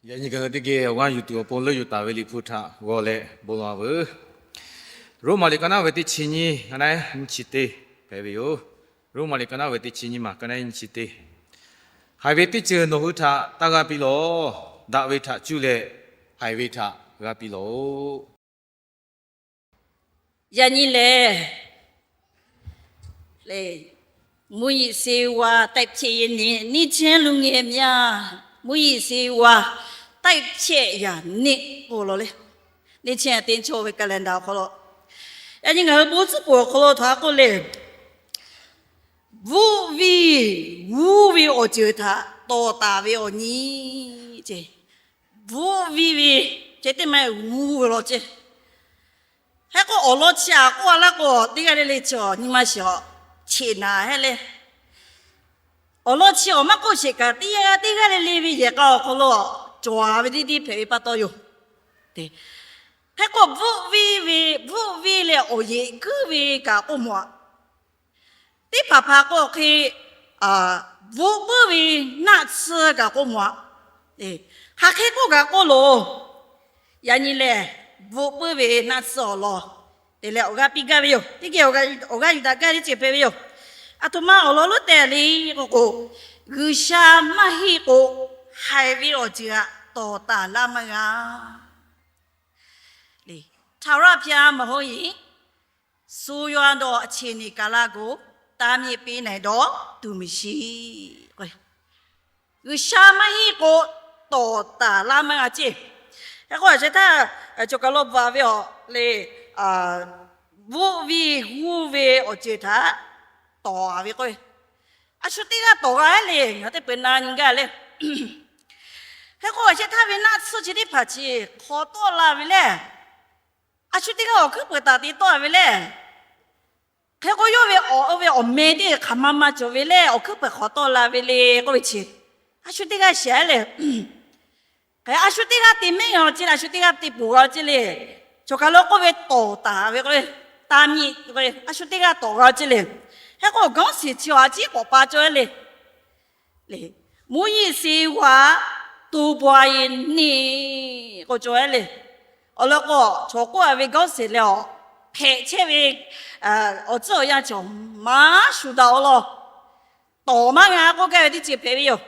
Yaꞈ nyi ngaˬ hui teˇ geh awˬ g'aˇ yuˬ tuˬ awˬ pon leuˆ yuˬ taˍ ve Liꞈ hpu htaꞈ g'aw leh bon lawˬ-a veuˬ. Roˉmaꞈ liꞈ ka naˉ ve teˇ chi nyiˇ, ka naˉ nyiˇ chi teˇ hpehꞈ ve yoˬ. Roˉmaꞈ liꞈ ka naˉ ve teˇ chi nyiˇ maˬ, ka naˉ nyiˇ chi teˇ. Haiˬ ve teˇ ceuˬ nawˬ hui htaꞈ taˇ g'a piˇ lawˬ. Daꞈ ve htaꞈ cuˇ leh haiˬ ve htaꞈ g'a piˇ lawˬ. Yaꞈ nyi lehˬ, มุสลิมว่า တိုက်ဖျက်ရေးနေ့, နှစ်ချင်းလူငယ်များ မူးယစ်ဆေးဝါး တိုက်ဖျက်ရာနေ့ k'oˆ law le. နှစ်ချင်းအသင်းချုပ် ve calendar awˬ hk'aw lo, yaꞈ nyi ngaˬ hui bon tcuhˉ peuˬ awˬ hk'aw lo htaꞈ k'oˆ le, bvuhˆ viˇ g'uˇ ve awˬ ceuˬ htaꞈ tawˍ taˍ ve awˬ nyi ce. Bvuhˆ viˇ ve ceh teˇ maˇ g'uˇ ve law ce. Hk'e k'o, awˬ lawn chi aꞈ k'oˆ a laˇ k'o, teˇ g'aˇ le le chi nyi ma shiˍ awˬ cheꞈ naˍ hehˉ leh, awˬ lawn chi awˬ maˇ k'oˆ sheˍ kaꞈ, teˇ g'aˇ teˇ g'aˇ le le ve yehˬ k'a awˬ hk'aw lo cawˬ ve teˇ deˇ hpehꞈ ve pa taw yoˬ. Hk'e k'o, bvuhˆ viˇ ve, bvuhˆ viˇ leh awˬ yeꞈ guiˇ ve kaꞈ k'oˆ mawˬ a. Teˇ hpaˍ hpaˍ k'o hk'e, bvuhˆ puiˉ ve naˆ tsuhˇ kaꞈ k'oˆ mawˬ a. Hk'aˬ hk'e k'oˆ kaꞈ k'oˆ loˬ. Yaꞈ nyi lehˬ, bvuhˆ puiˉ ve naˆ tsuhˇ awˬ lawn te leh awˬ g'aˇ piˇ gaˇ ve yoˬ. Teˇ geh awˬ g'aˇ yuˬ daꞈ gaˇ teˇ ceuˬ hpehꞈ ve yoˬ. Aˬ htoꞈ ma awˬ lawn lonˉ tehꞈ le k'o k'o, G'uiˬsha maˇ heˆ k'o, haiˬ ve awˬ ceuˬ htaꞈ tawˍ taˍ laˇ maˇ g'a. ထာဝရဘုရားမဟုတ်ရင် ဆိုးရွားသောအခြေအနေကာလကို တားမြစ်ပေးနိုင်သောသူမရှိ။ G'uiˬsha maˇ heˆ k'o, tawˍ taˍ laˇ maˇ g'a ceˇ. Hk'e k'o, a sheh htaˇ cawˬ kaˬ lo bvuhꞈ ve awˬ le, bvuhˆ viˇ g'uˇ ve awˬ ceuˬ htaꞈ tawˍ ve k'o, a shu teˇ g'aˇ tawˍ g'a le, ngaˬ teˇ peuˬ na nyi gaˇ le. Hk'e k'o, a sheh htaˇ ve naˆ tsuhˇ chi teˇ hpaˍ chi hk'awꞈ tawˆ la ve le. A shu teˇ g'aˇ awˬ hkuiˉ peuˬ taˍ te tawˆ ve le. Hk'e k'o, yawˇ ve awˬ, oˇ ve awˬ meh teˇ hk'aˬ ma ma cawˬ ve le, awˬ hkuiˉ peuˬ hk'awꞈ tawˆ la ve le k'oˆ ve chi, a shu teˇ g'aˇ shehˍ le. Hk'e a shu teˇ g'aˇ te mehˉ g'a ceˇ le, a shu teˇ g'aˇ te poˬ g'a ceˇ le. Cawˬ kaˬ lo k'oˆ ve tawˍ taˍ ve k'o, တားမြစ် k'o, a shu teˇ g'aˇ tawˍ g'a ceˇ le. Hk'e k'o, ခေါင်းစဉ် chi awˬ a ciˉ k'awꞈ pa cawˬ le. မူးယစ်ဆေးဝါး တိုးပွားရေးနေ့ k'o cawˬ le. Awˬ lawn k'o, chaw k'oˆ a ve ခေါင်းစဉ် leh awˬ hpehꞈ chehˇ ve awˬ tcuhˉ awˬ yanˇ cawˬ maˇ shu daꞈ-o law. Tawˍ maˇ g'a k'oˆ gaˇ ve teˇ ceuˬ hpehꞈ ve yoˬ.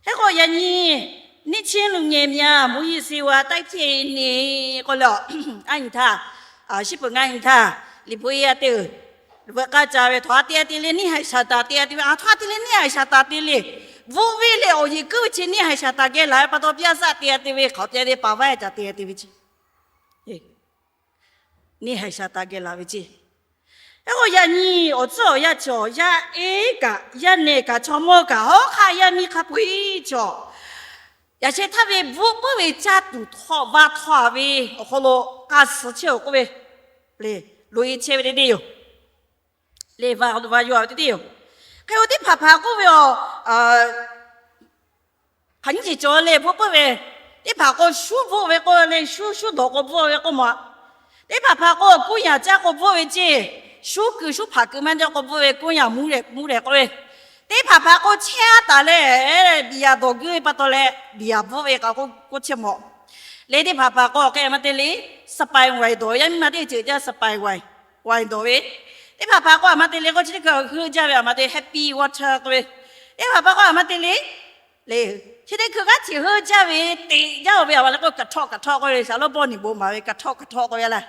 Hk'e k'o, yaꞈ nyi နှစ်ချင်းလူငယ်များ မူးယစ်ဆေးဝါး တိုက်ဖျက်ရေးနေ့ k'oˆ leh, a nyi htaˇ, shiˉ peuˬ ngaˇ nyi htaˇ, Liꞈ hpu e a teˇ, veuꞈ k'aˇ ca ve htaꞈ a te a te le, neˇ haiˬ shaˍ taˍ te a te ve, a htaˇ a te le, neˇ haiˬ shaˍ taˍ te le. Bvuhˆ viˇ leh awˬ yeꞈ guiˇ ve chi neˇ haiˬ shaˍ taˍ geh laˬ ve pa taw, ပြဇာတ် te a te ve, hk'aˬ te a te, ပၢဝါ ca te a te ve chi, neˇ haiˬ shaˍ taˍ geh laˬ ve ceˇ. Hk'e k'o, yaꞈ nyi awˬ tcuhˉ awˬ yanˇ cawˬ, yaˇ eˉ kaꞈ yaˇ nehˬ kaꞈ chaw mawˇ kaꞈ hawˉ hk'aˆ yaˇ miˇ hk'a peu-eˬ cawˬ, yaꞈ sheh htaˇ ve bvuhˆ puiˉ ve caˇ tuˬ htawˇ va htawˇ a ve awˬ hk'aw lo k'a suh chehˇ-oˬ k'oˆ ve le, loꞈ-e chehˇ ve teˇ deˇ yoˬ. Le, va yaw ve teˇ deˇ yoˬ. Hk'e k'o, teˇ hpaˍ hpaˍ k'oˆ ve a, hk'aˬ nyiˇ ceuˬ cawˬ le, bvuhˆ puiˉ ve, teˇ hpaˍ k'o shuˉ bvuhˆ ve k'oˆ le, shuˉ shuˉ dawˬ k'o bvuhˆ ve k'oˆ mawˬ. Teˇ hpaˍ hpaˍ k'o kuˇ yaˬ caˇ k'o bvuhˆ ve ceˇ, shuˉ kuiˬ shuˉ hpaˍ kuiˬ maˇ jaˇ k'o bvuhˆ ve, kuˇ yaˬ muˇ lehˬ muˇ lehˬ k'oˆ ve. Teˇ hpaˍ hpaˍ k'o chehˇ a taˍ leh, biˬ yaˬ dawˬ guiˇ ve pa taw leh biˬ yaˬ bvuhˆ ve k'o, k'oˆ chehˇ mawˬ. Le teˇ hpaˍ hpaˍ k'o hk'e maˇ te le, สไปร์ wine dawˬ ve, yaˇ miˇ ma teˇ ceuˬ jaˇ สไปร์ wine, wine dawˬ ve. Teˇ hpaˍ hpaˍ k'o a maˇ te le k'o, chi teˇ hkui heuˆ jaˇ ve a maˇ te happy water k'oˆ ve. Teˇ hpaˍ hpaˍ k'o a maˇ te le, le, chi teˇ hkui g'aˇ hteꞈ heuˆ jaˇ ve teꞈ jaˇ-oˬ ve a maˇ le k'o, กระท่อม กระท่อม k'oˆ ve, shaˍlonˉ bawˇ niꞈ bon maˍ ve กระท่อม กระท่อม k'oˆ ve laˇ.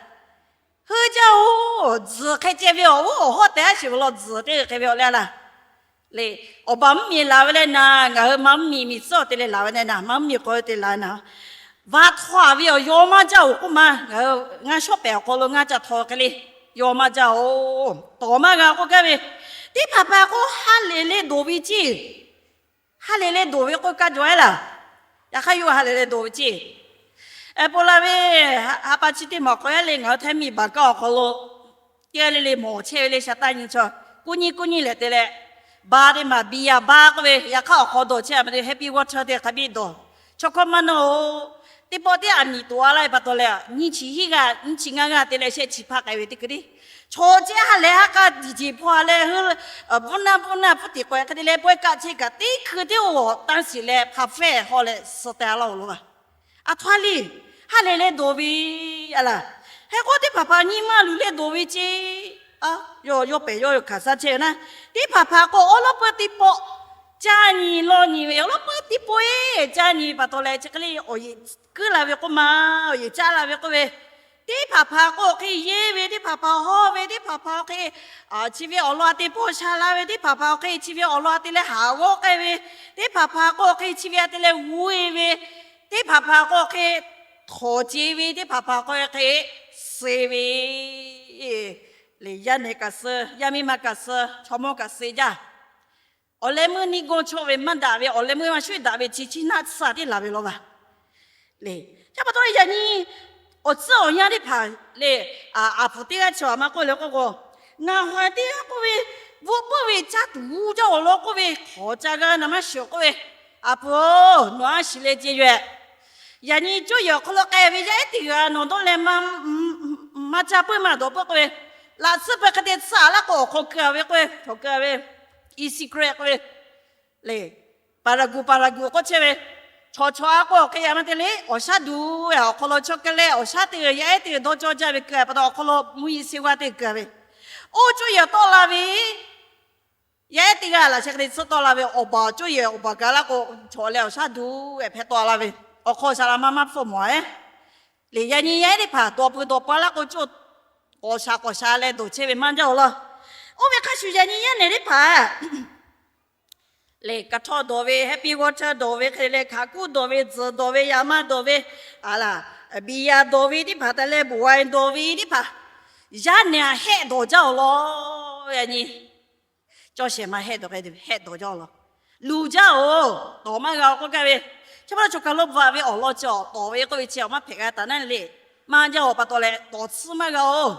Heuˆ jaˇ-oˬ, tzuhˬ hk'e ceh ve awˬ, oˉ awˬ hawˉ tehꞈ a sheˍ ve law, tzuhˬ teˇ hk'e ve awˬ le laˇ. Le, awˬ baˬ mvuhˇmiˬ laˬ ve leh naˍ, ngaˬ hui ma mvuhˇmiˬ miˬ tcuhˉ awˬ te leh laˬ ve leh naˍ, ma mvuhˇmiˬ k'awꞈ te laˬ ve naˍ, va htawˇ a ve awˬ yaw maˇ jaˇ-oˬ k'oˆ ma, ngaˬ hui ngaˇ shawˉ pehˍ awˬ hk'aw lo ngaˇ ca htaw hk'e le, yaw maˇ jaˇ-oˬ, tawˍ maˇ g'a k'oˆ gaˇ ve. Teˇ hpaˍ hpaˍ k'o ha lehˬ leh dawˬ ve ceˇ. Ha lehˬ leh dawˬ ve k'oˆ kaˇ jaw-e laˇ. Yaꞈ hk'aˇ yawˇ ha lehˬ leh dawˬ ve ceˇ. Pon la ve, ha pa chi teˇ maˬ k'awꞈ yaˇ le, ngaˬ hui htaiˇ miˬ baˬ kaˇ awˬ hk'aw lo teˇ g'aˇ le le mawˬ chehˇ ve le, shaˍ taˇ nyi chaw, kuˇ nyiˇ kuˇ nyiˇ lehˬ te leh, ba teˇ maˬ biˬ yaˬ ba k'oˆ ve, yaꞈ hk'aˇ awˬ hk'aw dawˬ chehˇ a maˇ te happy water te hk'a biˇ dawˬ. Chaw hkawˇ maˇ nawˇ-oˬ, Teˇ pawˆ tiˉ aˬ miˍ toꞈ a laˇ ve pa taw leh, nyiˇ chi hiˉ g'aˇ nyiˇ chi ngaˇ g'aˇ te leh shehˆ chi hpaˇ k'ai ve teˇ hkui tiˉ, chaw ceh ha lehˬ ha k'a diˬ jeˬ hpaw leh, heuˆ, bvuhˇ naˇ bvuhˇ naˇ bvuhˇ tiꞈ k'awehꞈ hk'e te leh pawehˇ kaˆ chehˇ kaꞈ teˇ hkui tiˉ awˬ tanˇ shiˍ leh hpa fehˇ haw leh suh teh laˇ-oˬ lo a. Aˬ htoꞈ ma le, ha lehˬ leh dawˬ ve a laˇ. Hk'e k'o teˇ hpaˍ hpaˍ nyi ma luˬ leh dawˬ ve ce. Yawˇ pehˬ yawˇ hkanˍ shaˉ chehˇ ve naˉ, teˇ hpaˍ hpaˍ k'o awˉ lawˉ peuˇ teˇ pawˆ caˇ nyi lawˇ nyi ve, awˉ lawˉ peuˇ teˇ pawˆ eˬ caˇ nyi ve pa taw leh, chi hk'e le awˬ yeˬ kuiˉ la ve k'oˆ ma, awˬ yeˬ caˇ la ve k'oˆ ve, teˇ hpaˍ hpaˍ k'o awˬ hk'e yeˇ ve, teˇ hpaˍ hpaˍ hawˇ ve, teˇ hpaˍ hpaˍ awˬ hk'e chi ve awˬ lawn a te paw sha la ve, teˇ hpaˍ hpaˍ awˬ hk'e chi ve awˬ lawn a te leh haˍ g'awˇ k'ai ve, teˇ hpaˍ hpaˍ k'o awˬ hk'e chi ve a te leh g'uˇ-e ve, teˇ hpaˍ hpaˍ k'o awˬ hk'e htawnˍ ce ve, teˇ hpaˍ hpaˍ k'o awˬ hk'e suh ve le. Yaˇ nehˬ kaꞈ suh, yaˇ miˇ ma kaꞈ suh, chaw mawˇ kaꞈ suh jaˇ. Awˬ leh meuˇ niˆ gawˇ chawˇ ve maˇ daꞈ ve, awˬ leh meuˇ maˇ shuˉ daꞈ ve chi chi naˆ tsuhˇ a teˇ laˬ ve law va le. Chi pa taw yaꞈ nyi awˬ tcuhˉ awˬ yanˇ teˇ hpaˍ le, aˬ hpu teˇ g'aˇ chi a maˇ k'oˆ leh k'oˆ k'o, ngaˬ hui teˇ g'aˇ k'oˆ ve, bvuhˆ puiˉ ve caˇ tuˬ g'uˇ jaˇ awˬ lawn k'oˆ ve, hk'awꞈ ca g'a na maˇ shiˍ k'oˆ ve, aˬ hpu-oˬ, nawˬ a shiˍ leh ce yoˬ. Yaꞈ nyi cawˇ yehˬ awˬ hk'aw lo k'ai ve yaˇ ehˉ teˇ g'aˇ nawˬ dawˇ leh maˇ ca puiˉ maˇ dawˬ puiˉ k'oˆ ve, laꞈ tsuhˇ peuˬ hk'e te tsuhˇ a laˇ k'o awˬ hk'aw keu a ve k'oˆ ve, chaw keu a ve, in secret k'oˆ ve le. Paˍraˍguˍ paˍraˍguˍ k'oˆ chehˇ ve, chaw chaw a k'o awˬ hk'e yaꞈ maˇ te le, awˬ shaˉ duˬ awˬ hk'aw lo chaw keu leh awˬ shaˉ teˇ g'aˇ yaˇ ehˉ teˇ g'aˇ dawˇ cawˇ jaˇ ve keu a pa taw awˬ hk'aw lo mvuhˇ yeˬ seˍ g'aˇ teˇ g'aˇ keu a ve, oˇ cawˇ yehˬ tawˆ la ve yaˇ ehˉ teˇ g'aˇ laꞈ sheh hk'e te tsuhˇ tawˆ la ve, awˬ baˬ cawˇ yehˬ awˬ baˬ gaˬ laˇ k'o, chaw leh awˬ shaˉ duˬ ehˉ hpehꞈ tawˆ la ve, awˬ hk'aw shaˍ laꞈ ma maˇ hpfuhˆ mawˬ a le. Yaꞈ nyi yaˇ ehˉ teˇ hpaˍ dawˬ peuˬ dawˬ pa laˇ k'o, cawˇ k'awꞈ shaˍ k'awꞈ shaˍ leh dawˬ chehˇ ve maˇ jaˇ-oˬ laˇ. Oˇ ve hk'a shuˍ yaꞈ nyi yaˇ nehˬ teˇ hpaˍ le, kaꞈ htawˇ dawˬ ve, happy water dawˬ ve, hk'e leh hkaꞈ kuˉ dawˬ ve, tzuhˬ dawˬ ve, yaꞈ ma dawˬ ve, a laˬ, biˍ yaꞈ dawˬ ve teˇ hpaˍ taˍ leh, bawˬ a dawˬ ve teˇ hpaˍ, yaˇ nehˬ a hehˆ dawˬ jaˇ-oˬ law. Yaꞈ nyi cawˇ shehˍ ma hehˆ dawˬ k'ai, hehˆ dawˬ jaˇ-oˬ law. Luˬ jaˇ-oˬ, tawˍ maˇ g'a-oˬ k'oˆ gaˇ ve, chi pa taw chaw kaˬ lo bvuhꞈ ve awˬ lawn chi awˬ tawˍ ve k'oˆ ve chi awˬ maˇ hpehꞈ g'a taˍ naˉ le. Maˇ jaˇ-oˬ pa taw leh tawˍ tsuhˇ maˇ g'a-oˬ.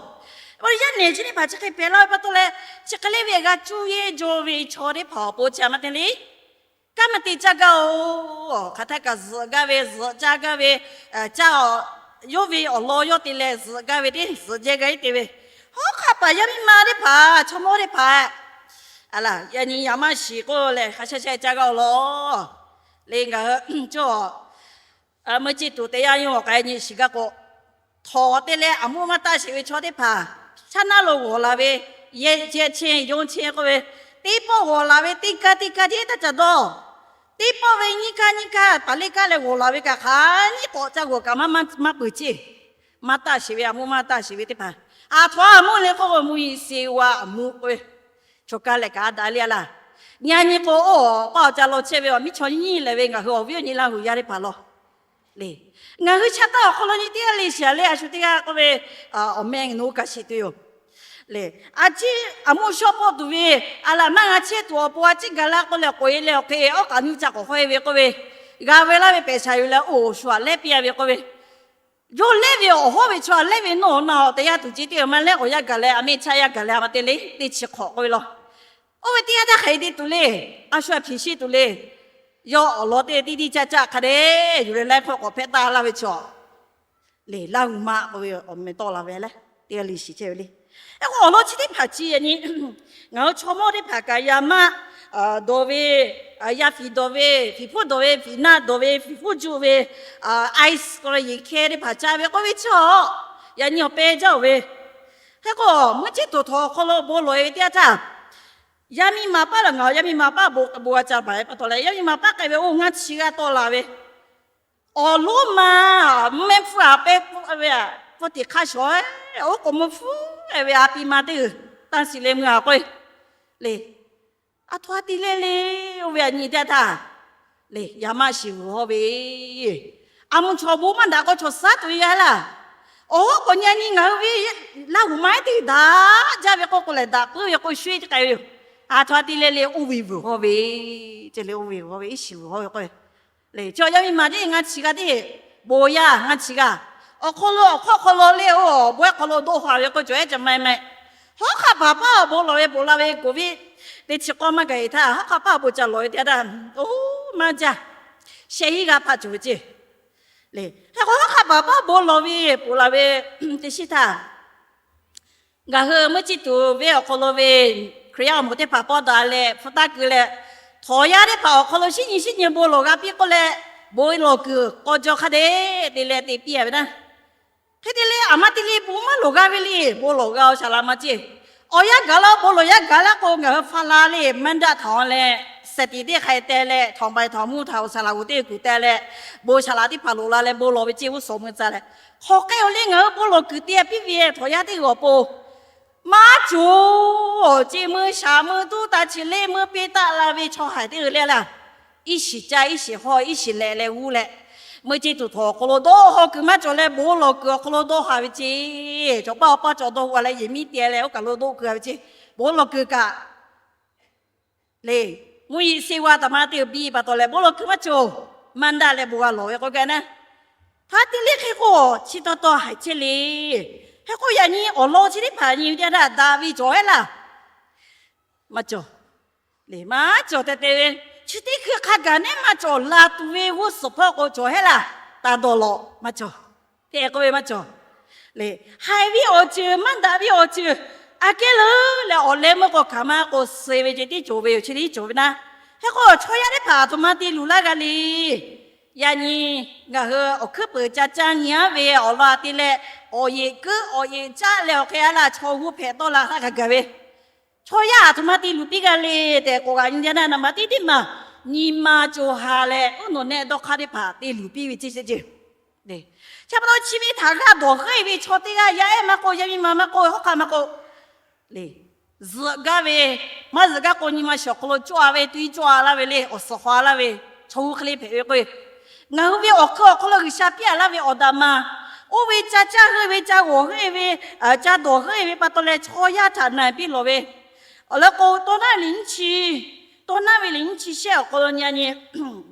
Yaˇ nehˬ chi teˇ hpaˍ chi hk'e hpehꞈ laˇ ve pa taw leh, chi hk'e le ve g'a cuˇ yeˇ jaw ve chaw teˇ hpaˍ awˬ pon chi a maˇ te le. Kanˉ maˇ te caˇ gaˇ-oˬ. Hk'aˬ htaˇ kaꞈ zuhꞈ gaˇ ve, zuhꞈ caˇ gaˇ ve, caˇ, yawˇ ve awˬ lawn yawˇ te leh zuhꞈ gaˇ ve teˇ zuhꞈ jehˇ gaˇ iˉ te ve, hawˉ hk'aˆ paˍ yaˇ miˇ ma teˇ hpaˍ, chaw mawˇ teˇ hpaˍ, a laˬ, yaꞈ nyi yaꞈ maˇ shiˍ k'oˆ leh hk'a sha sha caˇ gaˇ-oˬ law. Le ngaˬ hui cawˇ meuˇ ceˇ tuˬ teˇ yanˇ yawˇ awˬ k'ai nyi shiˍ gaˇ k'o, htawnˍ te leh aˬ muˇ maˇ taˆ sheˍ ve chaw teˇ hpaˍ, shaˉ naˉ lo g'awˬ la ve, yehˇ chehˇ chehˇ yonˇ chehˇ k'oˆ ve, teˇ pawˆ g'awˬ la ve teˇ kaˇ teˇ kaˇ tiˉ taˇ ca dawˇ. Teˇ pawˆ ve nyiˇ kaˇ nyiˇ kaˇ paˍ leˇ kaˇ leh g'awˬ la ve kaꞈ hk'aˬ nyiˇ k'awꞈ ca g'awˬ kaꞈ maˇ peuˬ ceˇ. Maˇ taˆ sheˍ ve aˬ muˇ maˇ taˆ sheˍ ve teˇ hpaˍ, aˬ htoꞈ ma aˬ muˇ le k'oˆ ve mvuhˇ yeˬ seˍ g'aˇ aˬ muˇ k'oˆ ve, chaw kaˇ leh kaꞈ a daꞈ le a laˇ. Yaꞈ nyi k'o, oˇ paˆ awˬ ca law chehˇ ve awˬ miˇ chaw nyiˇ lehˬ ve ngaˬ hui awˬ viˉ awˬ nyi Laˇ huˍ yaˇ teˇ hpaˍ law le. Ngaˬ hui chaꞈ taˇ awˬ hk'aw lo nyi teˇ g'aˇ le shiˍ leh a shu teˇ g'aˇ k'oˆ ve, awˬ meh nawˬ hui kaꞈ shiˍ tuˬ yoˬ le. A ciˉ aˬ muˇ shawˉ pawˆ tuˬ ve, a laˬ maˇ g'a chehˇ tuˬ awˬ pon a ciˉ gaˬ la k'oˆ leh k'oꞈ-e leh awˬ hk'e awˉ k'aꞈ nyiˇ ca k'awꞈ hawˉ-e ve k'oˆ ve, g'a ve laˇ ve pehˬ shaˍ yoˬ leh oˇ awˬ shu aꞈ lehˉ piˇ a ve k'oˆ ve, yawˇ lehˉ ve awˬ hawˉ ve chaw a lehˉ ve nawˬ na awˬ teˇ yanˇ tuˬ ce teˇ g'aˇ maˇ lehˉ awˬ yanˇ gaˬ leh a meh chaˇ yanˇ gaˬ leh a ma te le teˇ chi hk'awꞈ k'oˆ ve law. Oˇ ve teˇ yanˇ htaˇ hk'aˬ hk'e te tuˬ le, a shu a hpiˍ shiˆ tuˬ le. Yawˇ awˬ lawn teˇ tiˇ tiˇ caˇ caˇ hk'a dehꞈ yuˬ leh laiˉ hkawˇ k'awꞈ hpehꞈ taˍ laˇ ve chaw le, Laˇ huˍ ma k'oˆ ve awˬ meh tawˆ la ve leh teˇ g'aˇ le shiˍ chehˇ ve le. Hk'e k'o awˬ lawn chi teˇ hpaˍ chi yaꞈ nyi ngaˬ hui chaw mawˇ teˇ hpaˍ kaꞈ yaꞈ maˇ dawˬ ve, yaˇ hpiˍ dawˬ ve, hpiˍ hpfuhˇ dawˬ ve, hpiˍ naˆ dawˬ ve, hpiˍ hpfuhˇ juˆ ve, ice k'oˆ ve yeˬ hkeh teˇ hpaˍ ca ve k'oˆ ve chi a, yaꞈ nyi awˬ pehˇ jaˇ-oˬ ve. Hk'e k'o meuˇ ceˇ tuˬ htawnˍ awˬ hk'aw lo bon lawˬ-e ve teˇ yanˇ htaˇ, yaˇ miˇ ma paˆ leh ngaˬ yaˇ miˇ ma paˆ bon g'a ca baˬ-e pa taw leh yaˇ miˇ ma paˆ k'ai ve oˇ ngaˇ chi g'aˇ tawˆ la ve, awˬ lonˉ ma mehˆ hpfuhˇ a pehˇ ve a, pfuhˇ tiꞈ hk'aˇ shawˍ, oˉ k'oˍ mvuhˇ hpfuhˇ ve a pi ma teˇ g'uiˬ tanˇ shiˍ leh mui a k'oˆ-e le. Aˬ htoꞈ ma te le le, oˇ ve a nyi teˇ yanˇ htaˇ le, yaꞈ maˇ shiˍ vuiˬ haw ve, aˬ mvuh chaw bon maˇ daꞈ k'o chaw suhˉ tuˬ ve g'a laˇ. Awˬ hoˉ k'awꞈ nyi a nyi ngaˬ hui ve Laˇ huˍ ma ehˉ teˇ daꞈ jaˇ ve k'oˆ k'o lehˬ, daꞈ puiˉ ve k'o shu-e te k'ai ve yoˬ. Aˬ htoꞈ ma te le le, oˇ ve vuiˬ haw ve ce le, oˇ ve vuiˬ haw ve, iˉ shiˍ vuiˬ haw ve k'o le, chaw yaˇ miˇ ma teˇ ngaˇ chi g'aˇ teˇ, bon yaˇ ngaˇ chi g'aˇ, awˬ hk'aw lo awˬ hk'awˇ hk'aw lo le, oˇ bon ehˉ hk'aw lo dawˇ haˍ ve k'o cawˬ ehˉ ca ma ma. Hawˉ hk'aˆ paˍ paˆ awˬ bon lawˬ ve bon la ve k'oˍ viˉ teˇ chi k'awˇ maˇ gaˬ-e htaˇ, hawˉ hk'aˆ paˆ awˬ bon ca lawˬ ve teˇ yanˇ htaˇ, oˇ maˇ jaˇ, shehˍ hiˉ g'a hpaˆ cawˬ ve ceˇ. Hk'e k'o, hawˉ hk'aˆ paˍ paˇ bon lawˬ ve ponˬ laˬ ve teˇ shiˉ htaˇ, ngaˬ hui meuˇ chi tuˬ ve awˬ hk'aw lo ve Hkriꞈ yaˇ awˬ moˍ teˇ hpaˍ pawˇ daꞈ leh hpu taˇ keu leh, htawnˍ yaˇ teˇ hpaˍ awˬ hk'aw lo shinˉ nyi shinˉ nyi bon lawˬ g'a piˇ k'oˆ leh, bon lawˬ kuiˬ k'aw jaw hk'a dehꞈ te leh te piˇ a ve naˉ. Hk'e te leh, aˬ ma te le bon maˇ lawˬ g'a ve le, bon lawˬ g'a-o shaˍ laꞈ ma ceˇ. Awˬ yanˇ gaˬ la, bon lawˬ yanˇ gaˬ laˇ k'o, ngaˬ hui hpa la le, maˇ daꞈ htaꞈ-aw leh, sehˍ tiꞈ teˇ hk'a teh leh, htawnˍ baiˬ htawnˍ mvuhˇ htaꞈ awˬ shaˍ laꞈ g'oˍ teˇ kuiˬ teh leh, bon shaˍ laꞈ teˇ hpaˍ loꞈ la leh bon lawˬ ve ceˇ, g'uˇ suhˍ mui tcuh leh, hk'aw k'ai-o le ngaˬ hui bon lawˬ kuiˬ te piˇ ve htawnˍ yaˇ teˇ g'aˇ awˬ pon maˇ cawˬ. Ceˇ meuˇ shaˍ meuˇ tuˉ taˇ chi le meuˇ piˇ taˆ la ve chaw haiˬ teˇ g'aˇ le laˇ. Iˉ shiˍ caˇ, iˉ shiˍ hawˇ, iˉ shiˍ lehꞈ leh g'uˇ leh, meuˇ ceˇ tuˬ htawnˍ awˬ hk'aw lo dawˇ haw kuiˬ maˇ cawˬ leh, bon lawˬ kuiˬ awˬ hk'aw lo dawˇ haˍ ve ceˇ. Cawˬ paˇ awˬ paˇ cawˬ dawˇ haw leh, yehˬ miˉ te leh oˇ kaˬ lo dawˇ kuiˬ a ve ceˇ. Bon lawˬ kuiˬ kaꞈ le, mvuhˇ yeˬ seˇ g'aˇ taˍ ma te biˇ pa taw leh, bon lawˬ kuiˬ maˇ cawˬ. Maˇ daꞈ leh bon g'a lawˬ ve k'o gaˬ naˉ, hk'a te le hk'e k'o, chi taw taw haiˬ chehˇ le. Hk'e k'o, yaꞈ nyi awˬ lawn chi teˇ hpaˍ nyi ve teˇ htaˇ daꞈ ve cawˬ heˆ laˇ. Maˇ cawˬ. Maˇ cawˬ tehꞈ te ve, chi teˇ hkui hk'a gaˬ neˉ maˇ cawˬ laˬ tuˬ ve g'uˇ suhˍ hpawˇ k'o cawˬ heˆ laˇ. Taˇ dawˇ lawꞈ maˇ cawˬ. Hk'e k'oˆ ve maˇ cawˬ. Haiˬ ve awˬ ceuˬ, maˇ daꞈ ve awˬ ceuˬ, aꞈ kehˉ leuˉ leh awˬ leh meuˇ k'o hkanˍ maˇ k'o suh ve ceh tiˉ cawˬ ve yoˬ, chi tiˉ cawˬ ve naˉ. Hk'e k'o, chaw yaˇ teˇ hpaˍ aˬ htoꞈ ma te luˬ laˇ g'a le. Yaꞈ nyi ngaˬ hui awˬ hkuiˉ peuˍ ca caˇ nyi aˉ ve awˬ lawn te leh, awˬ yeꞈ kuiˉ awˬ yeꞈ caˆ leh awˬ hk'e a laˇ chaw g'uˇ hpehꞈ tawˆ la htaˇ kaꞈ gaˬ ve, chaw yaˇ aˬ htoꞈ ma te luˬ piˇ g'a le tehꞈ k'oˆ g'a nyi teˇ naˉ, naˍ baꞈ tiˉ teˇ maˬ nyi ma co ha leh uˉ nawˬ nehˆ dawˇ hk'aˇ teˇ hpaˍ te luˬ piˇ ve ceˇ ceˇ ceˇ. Chi pa taw chi ve htaꞈ g'aˇ dawˬ heuˆ ve chaw teˇ g'aˇ yaˇ ehˉ maˇ k'oˆ, yaˇ miˇ ma maˇ k'oˆ, hawˉ hk'aˆ maˇ k'oˆ le, zuhꞈ gaˇ ve, maˇ zuhꞈ gaˇ k'o nyi ma shiˍ awˬ hk'aw lo cawˇ a ve, tuiˇ cawˇ a laˇ ve le, awˬ suhˍ hawˍ a laˇ ve, chaw g'uˇ hk'e le hpehꞈ ve k'o, ngaˬ hui ve awˬ hk'eun awˬ hk'aw lo G'uiˬsha piˇ a laˇ ve awˬ daꞈ ma, oˇ ve ca caˇ heuˆ ve, ca g'awˬ heuˆ ve, ca dawˬ heuˆ ve pa taw leh chaw yaˇ htaꞈ na piˇ lawˬ ve, awˬ leh k'o, tawˇ naˇ ve liꞈ nyiˇ chi, tawˇ naˇ ve liꞈ nyiˇ chi shehˆ awˬ hk'aw lo nyi a nyi,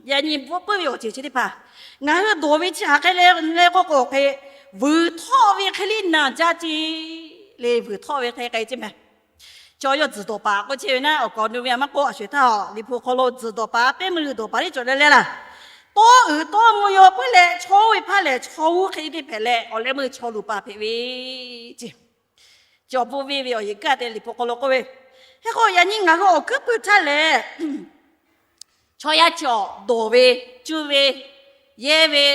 yaꞈ nyi bvuhˆ puiˉ ve awˬ ceuˬ chi teˇ hpaˍ, ngaˬ hui dawˬ ve chi hk'aˬ hk'e le le k'oˆ k'o hk'e, vuiˬ htawˆ ve hk'e le naˬ jaˇ ceˇ le, vuiˬ htawˆ ve hk'e k'ai ceˇ mehˍ. Chaw yawˇ tzuhˬ dawˬ paˍ k'oˆ chehˇ ve naˉ, awˬ kaˍ awˬ nu ve a maˇ k'oˆ, a sho-eˬ htaˇ Liꞈ hpu hk'aw lo tzuhˬ dawˬ paˍ pehˉ meuˇ g'uiˬ dawˬ paˍ teˇ cawˬ leh leh laˇ. Tawˇ uiˍ tawˇ mvuh yaw puiˉ leh, chaw oˇ ve hpaˇ lehˬ chaw g'uˇ hk'e le te hpehꞈ leh, awˬ leh meuˇ chaw luˬ paˍ hpehꞈ ve ceˇ. Cawˬ bvuhˆ venˇ ve awˬ yeˬ kaˇ te Liꞈ hpu hk'aw lo k'oˆ ve, hk'e k'o yaꞈ nyi ngaˬ hui awˬ hkuiˉ puiˍ htaˇ lehˬ, chaw yaˇ cawˬ dawˬ ve, cuˇ ve, yehˇ ve,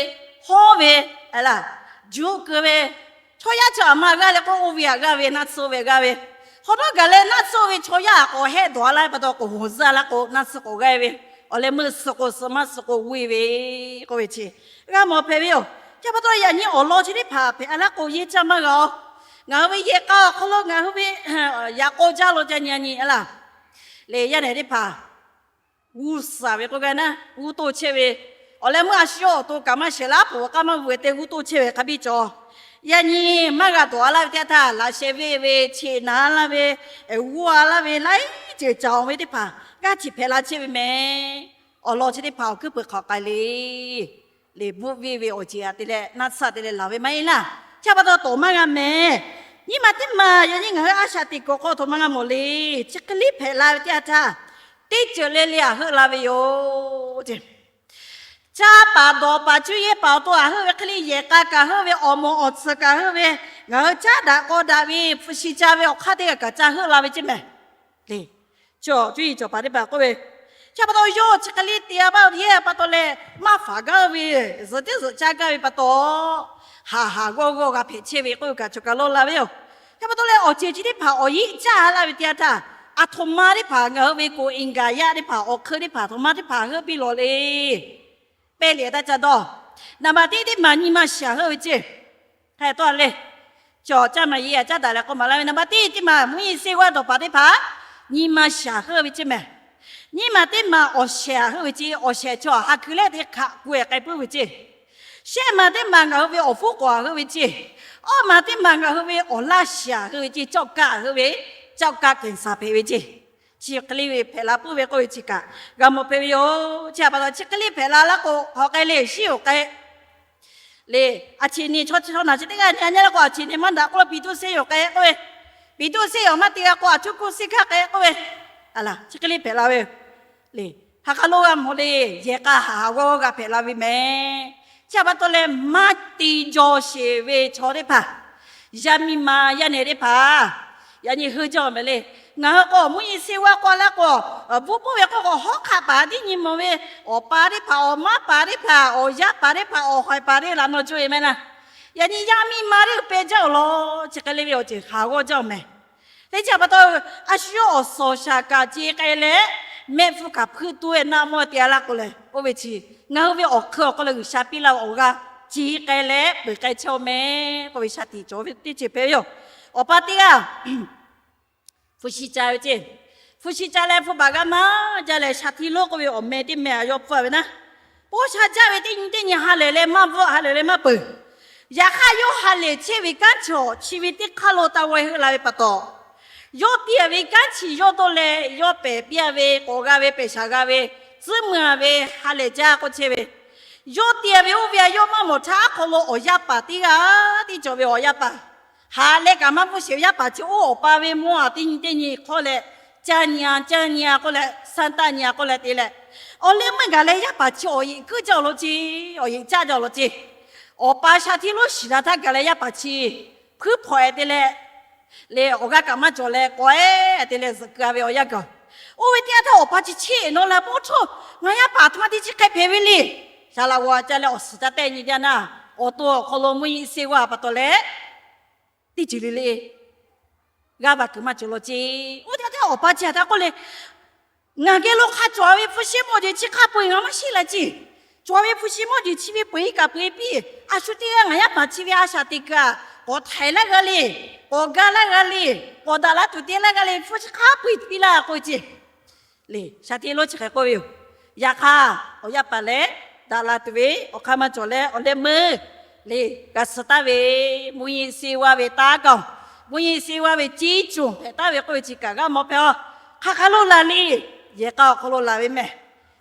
hawˉ ve, a laˇ, juˆ keu ve, chaw yaˇ cawˬ aˬ ma g'aˇ leh k'oˆ oˇ ve aꞈ g'aˇ ve, naˆ tsuhˇ oˇ ve g'aˇ ve, hk'awꞈ nawˉ gaˬ leh naˆ tsuhˇ oˇ ve chaw yaˇ k'awꞈ hehˆ dawˬ a laˇ ve pa taw k'oˍ hoˍ zuhˇ a laˇ k'o, naˆ tsuhˇ k'awꞈ g'aˇ ve, awˬ leh meuˇ suh k'o suh, maˇ suh k'o g'uˇ e ve k'oˆ ve chi g'a mawˬ hpehꞈ ve yoˬ. Chi pa taw yaꞈ nyi awˬ lawn chi teˇ hpaˍ hpehꞈ a laˇ k'o yehˇ caˇ maˇ g'a-o. Ngaˬ hui ve yehˬ k'a awˬ hk'aw lo ngaˬ hui ve yaꞈ k'aw jaˇ lo ca nyi a nyi a laˇ. Leh yaˇ nehˬ teˇ hpaˍ g'uˇ suhˍ ve k'oˆ gaˇ naˉ, g'uˇ toˇ chehˇ ve, awˬ leh meuˇ a shu yawˇ awˬ to kaꞈ maˇ shehˍ laˇ, pfuhˍ k'aˉ maˇ vuiˬ te g'uˇ toˇ chehˇ ve hk'a biˇ cawˬ. Yaꞈ nyi maˇ g'a dawˬ a laˇ ve teˇ htaˇ, laꞈ sheh venˇ ve, cheꞈ naˍ a laˇ ve, g'uˇ a laˇ ve, laiˉ ceuˬ caˍ ve teˇ hpaˍ g'aˇ hteꞈ hpehꞈ la chehˇ ve mehˍ. Awˬ lawn chi teˇ hpaˍ awˬ hkuiˉ puiˍ hk'aˬ k'ai le. Leh bvuhˆ venˇ ve awˬ ceuˬ aꞈ te leh naˆ tsuhˇ te leh laˬ ve maˇ heˆ laˇ. Chi pa taw tawˍ maˇ g'a mehˍ. Nyiˇ ma teˇ maˬ yaꞈ nyi ngaˬ hui a shaꞈ teꞈ kuiˬ hk'aw htoꞈ ma g'a mawˬ le. Chi hk'e liˇ hpehꞈ la ve teˇ yanˇ htaˇ, teˇ ceuˬ le le aꞈ heuˆ la ve yoˬ. Caˇ paˍ dawˬ paˍ cuˇ yehˇ paˍ awˬ to aꞈ heuˆ ve hk'e le, yehˬ k'a kaꞈ heuˆ ve, awˬ mawˬ awˬ tsuhˍ kaꞈ heuˆ ve, ngaˬ hui caˉ daꞈ k'aw daꞈ ve, hpu shi ca ve awˬ hk'aˇ teˇ g'aˇ kaꞈ ca heuˆ la ve ceˇ mehˍ. Leh, cawˬ cuˇ yiˍ cawˬ paˍ teˇ hpaˍ k'oˆ ve, chi pa taw yawˇ chi hk'e le te a baˆ yehˇ pa taw leh maˇ faˍ gaˇ ve, zuhꞈ teˇ zuhꞈ caˇ gaˇ ve pa taw, haˍ haˍ g'awˇ g'awˇ g'a hpehꞈ chehˇ ve k'oˆ ve kaꞈ cawˬ kaˬ lawˇ la ve yoˬ. Chi pa taw leh awˬ ceuˬ chi teˇ hpaˍ awˬ yeˇ caˇ laˇ ve teˇ yanˇ htaˇ, aˬ htoꞈ ma teˇ hpaˍ ngaˬ hui ve koꞈ eˍ gaˬ yaˇ teˇ hpaˍ awˬ hk'eun teˇ hpaˍ aˬ htoꞈ ma teˇ hpaˍ heuˆ piˇ lawˬ le. Pehˇ lehˬ taˇ ca dawˇ. Naˍ baˬ tiˉ teˇ maˬ nyi ma shaˍ heuˆ ve ceˇ. Hk'e tawˇ le. Cawˬ caˇ maˍ yeˇ aꞈ caˉ daꞈ leh k'oˆ maˍ laˇ ve, naˍ baˬ tiˉ teˇ maˬ mvuhˇ yeˇ seˇ g'aˇ dawˬ paˍ teˇ hpaˍ nyi ma shaˍ heuˆ ve ceˇ mehˍ. Nyiˇ maˬ teˇ maˬ awˬ shehˍ heuˆ ve ceˇ, awˬ shehˍ chaw ha ku leh teˇ hk'aꞈ ku e k'ai puiˉ ve ceˇ. Shehˆ maˬ teˇ maˬ ngaˬ hui ve awˬ fuˉ k'awꞈ heuˆ ve ceˇ. Awˇ maˬ teˇ maˬ ngaˬ hui ve awˬ laˇ shaˍ heuˆ ve ceˇ, cawˇ kaˆ heuˆ ve, cawˇ kaˆ keˍ saˍ hpehꞈ ve ceˇ. Chi hk'e le ve hpehꞈ la puiˉ ve k'oˆ ve chi kaꞈ g'a mawˬ hpehꞈ ve yoˬ. Chi pa taw chi hk'e le hpehꞈ la laˇ k'o, hk'aˬ k'ai le, shiˉ yoˬ k'ai. Leh, a ciˍ neˍ chaw chi chaw naˬ chi teˇ g'aˇ nyi a nyi laˇ k'o, a ciˍ neˍ maˇ daꞈ k'oˆ lo, piˍ tuˇ seˇ yoˬ k'ai k'oˆ ve, piˍ tuˇ seˇ yoˬ maˇ te g'a k'o, a cuˇ kuˇ seˇ hkaˇ k'ai k'oˆ ve, a laˬ chi hk'e le hpehꞈ la ve yoˬ. Leh, ha k'a lo g'a mawˬ le, yehˬ k'a haˍ haˍ g'awˇ g'awˇ g'a hpehꞈ la ve mehˍ. Chi pa taw leh maˇ te jaw sheˍ ve chaw teˇ hpaˍ, yaˇ miˇ ma yaˇ nehˬ teˇ hpaˍ, yaꞈ nyi hui jaˇ mehˍ le. Ngaˬ hui k'o mvuhˇ yeˬ seˇ vaˇ k'oˆ laˇ k'o, bvuhˆ k'oˆ ve k'o k'o hawˉ hk'aˆ paˍ teˇ nyi mawˬ ve, awˬ pa teˇ hpaˍ, awˬ maˉ paˍ teˇ hpaˍ, awˬ yaˇ paˍ teˇ hpaˍ, awˬ haiˬ paˍ teˇ laꞈ nawˬ co e meh laˇ. Yaꞈ nyi yaˇ miˇ ma teˇ hpaˍ jaˇ awˬ lawn chi hk'e le ve awˬ ceuˬ haˍ g'awˇ jaˇ mehˍ. Teˇ chi pa taw, a shu yawˇ awˬ suhˍ awˬ shaˍ kaꞈ ce k'ai leh, mehˆ hpfuhˇ kaꞈ hpuiˇ tuˬ ve naˆ mawˇ te a laˇ k'o leh, oˇ ve chi ngaˬ hui ve awˬ hk'eun awˬ hk'aw lo G'uiˬsha piˇ laˇ ve awˬ g'aˇ ce k'ai leh peuˬ k'ai chehˇ-oˆ mehˍ k'oˆ ve shaˍ tiꞈ cawˬ ve teˇ ceuˬ hpehꞈ ve yoˬ. Awˬ pa teˇ g'aˇ hpu shi ca ve ceˇ. Hpu shi ca leh hpu baˬ g'a maˇ jaˇ leh shaˍ tiꞈ lonˉ k'oˆ ve awˬ meh teˇ meh a yawˇ pfuhˇ ve naˉ, paw sha jaˇ ve teˇ nyi teˇ nyi ha lehˬ leh maˇ bvuhˆ, ha lehˬ leh maˇ peuˬ. Yaꞈ hk'aˇ yawˇ ha lehˬ chehˇ ve kanˉ chi awˬ chi ve teˇ hk'aˇ lo taˇ g'aweh heuˆ la ve pa taw, yawˇ te ve kanˉ chi yawˇ dawˇ leh yawˇ pehˬ piˇ-a ve, k'awꞈ g'a ve, pehˬ shaˍ g'a ve, tcuhˉ mui-a ve, ha lehˬ jaˇ k'oˆ chehˇ ve, yawˇ te ve oˇ ve a yawˇ maˇ mawˬ htaˇ aˉ hk'aw lo awˬ yaˇ paˍ teˇ g'aˇ tiˉ cawˬ ve awˬ yaˇ paˍ, ha leh kaꞈ maˇ bvuhˆ sheˍ ve yaˇ paˍ chi oˇ awˬ pa ve mawˇ a teˇ nyi teˇ nyi hk'awˇ leh, caˇ nyi-a caˇ nyi-a k'oˆ leh, sanˇ taˆ nyi-a k'oˆ leh te leh, awˬ leh meuˇ gaˬ leh yaˇ paˍ chi awˬ yeꞈ kuiˉ jaˇ awˬ lawn ceˇ, awˬ yeꞈ caˇ jaˇ awˬ lawn ceˇ. Awˬ pa shaˍ tiꞈ lonˉ shiˍ la htaˇ gaˬ leh yaˇ paˍ chi hpuiˉ hpawꞈ-e te leh, leh awˬ g'aˇ kaꞈ maˇ cawˬ leh k'awꞈ-e te leh zuhꞈ keu-a ve awˬ yanˇ gaˬ. Oˇ ve teˇ yanˇ htaˇ awˬ pa chi cheˇ-e nawˇ la, Paw htaˇ, ngaˬ yaˇ paˍ aˬ htoꞈ ma te chi hk'e hpehꞈ ve le. Shaˍ laꞈ g'awˬ a ca leh awˬ suhˍ ca tehˆ nyi jaˇ naˉ, awˬ to awˬ hk'aw lo mvuhˇ yeˬ seˇ g'aˇ pa taw leh, teˇ ceuˬ le le g'aˇ va kuiˬ maˇ cawˬ law ceˇ. Oˇ teˇ yanˇ htaˇ awˬ pa chi htaꞈ k'oˆ le, ngaˬ geh lo hk'a cawˬ ve hpu shi mawˇ jeˬ chi hk'a peu-eˬ ngaˬ maˇ sheˆ la ceˇ. Cawˬ ve hpu shi mawˇ jeˬ chi ve peu-eˬ kaꞈ peu-eˬ piˇ. A shu teˇ g'aˇ ngaˬ yaˇ paˍ chi ve a shaˍ teꞈ kuiˬ-a, k'awꞈ htaiˍ laˇ g'a le, k'awꞈ ga laˇ g'a le, k'awꞈ daꞈ la tuˬ te laˇ g'a le, hpu chi hk'a peu-eˬ piˇ laˇ k'oˆ ve ceˇ. Le, shaˍ tiꞈ lonˉ chi hk'e k'oˆ ve yoˬ. Yaꞈ hk'aˇ awˬ yaˇ paˍ lehˬ, daꞈ la tuˬ ve awˬ hk'aˇ maˇ cawˬ leh awˬ leh meuˇ le, g'a suh taˍ ve, mvuhˇ yeˬ seˇ g'aˇ ve taˇ kaoˬ, mvuhˇ yeˬ seˇ g'aˇ ve ceˇ cawˬ hpehꞈ taˍ ve k'oˆ ve chi kaꞈ g'a mawˬ hpehꞈ-a. Hk'aˬ hk'aˬ lo laˬ le, yehˬ k'a awˬ hk'aw lo laˬ ve mehˬ.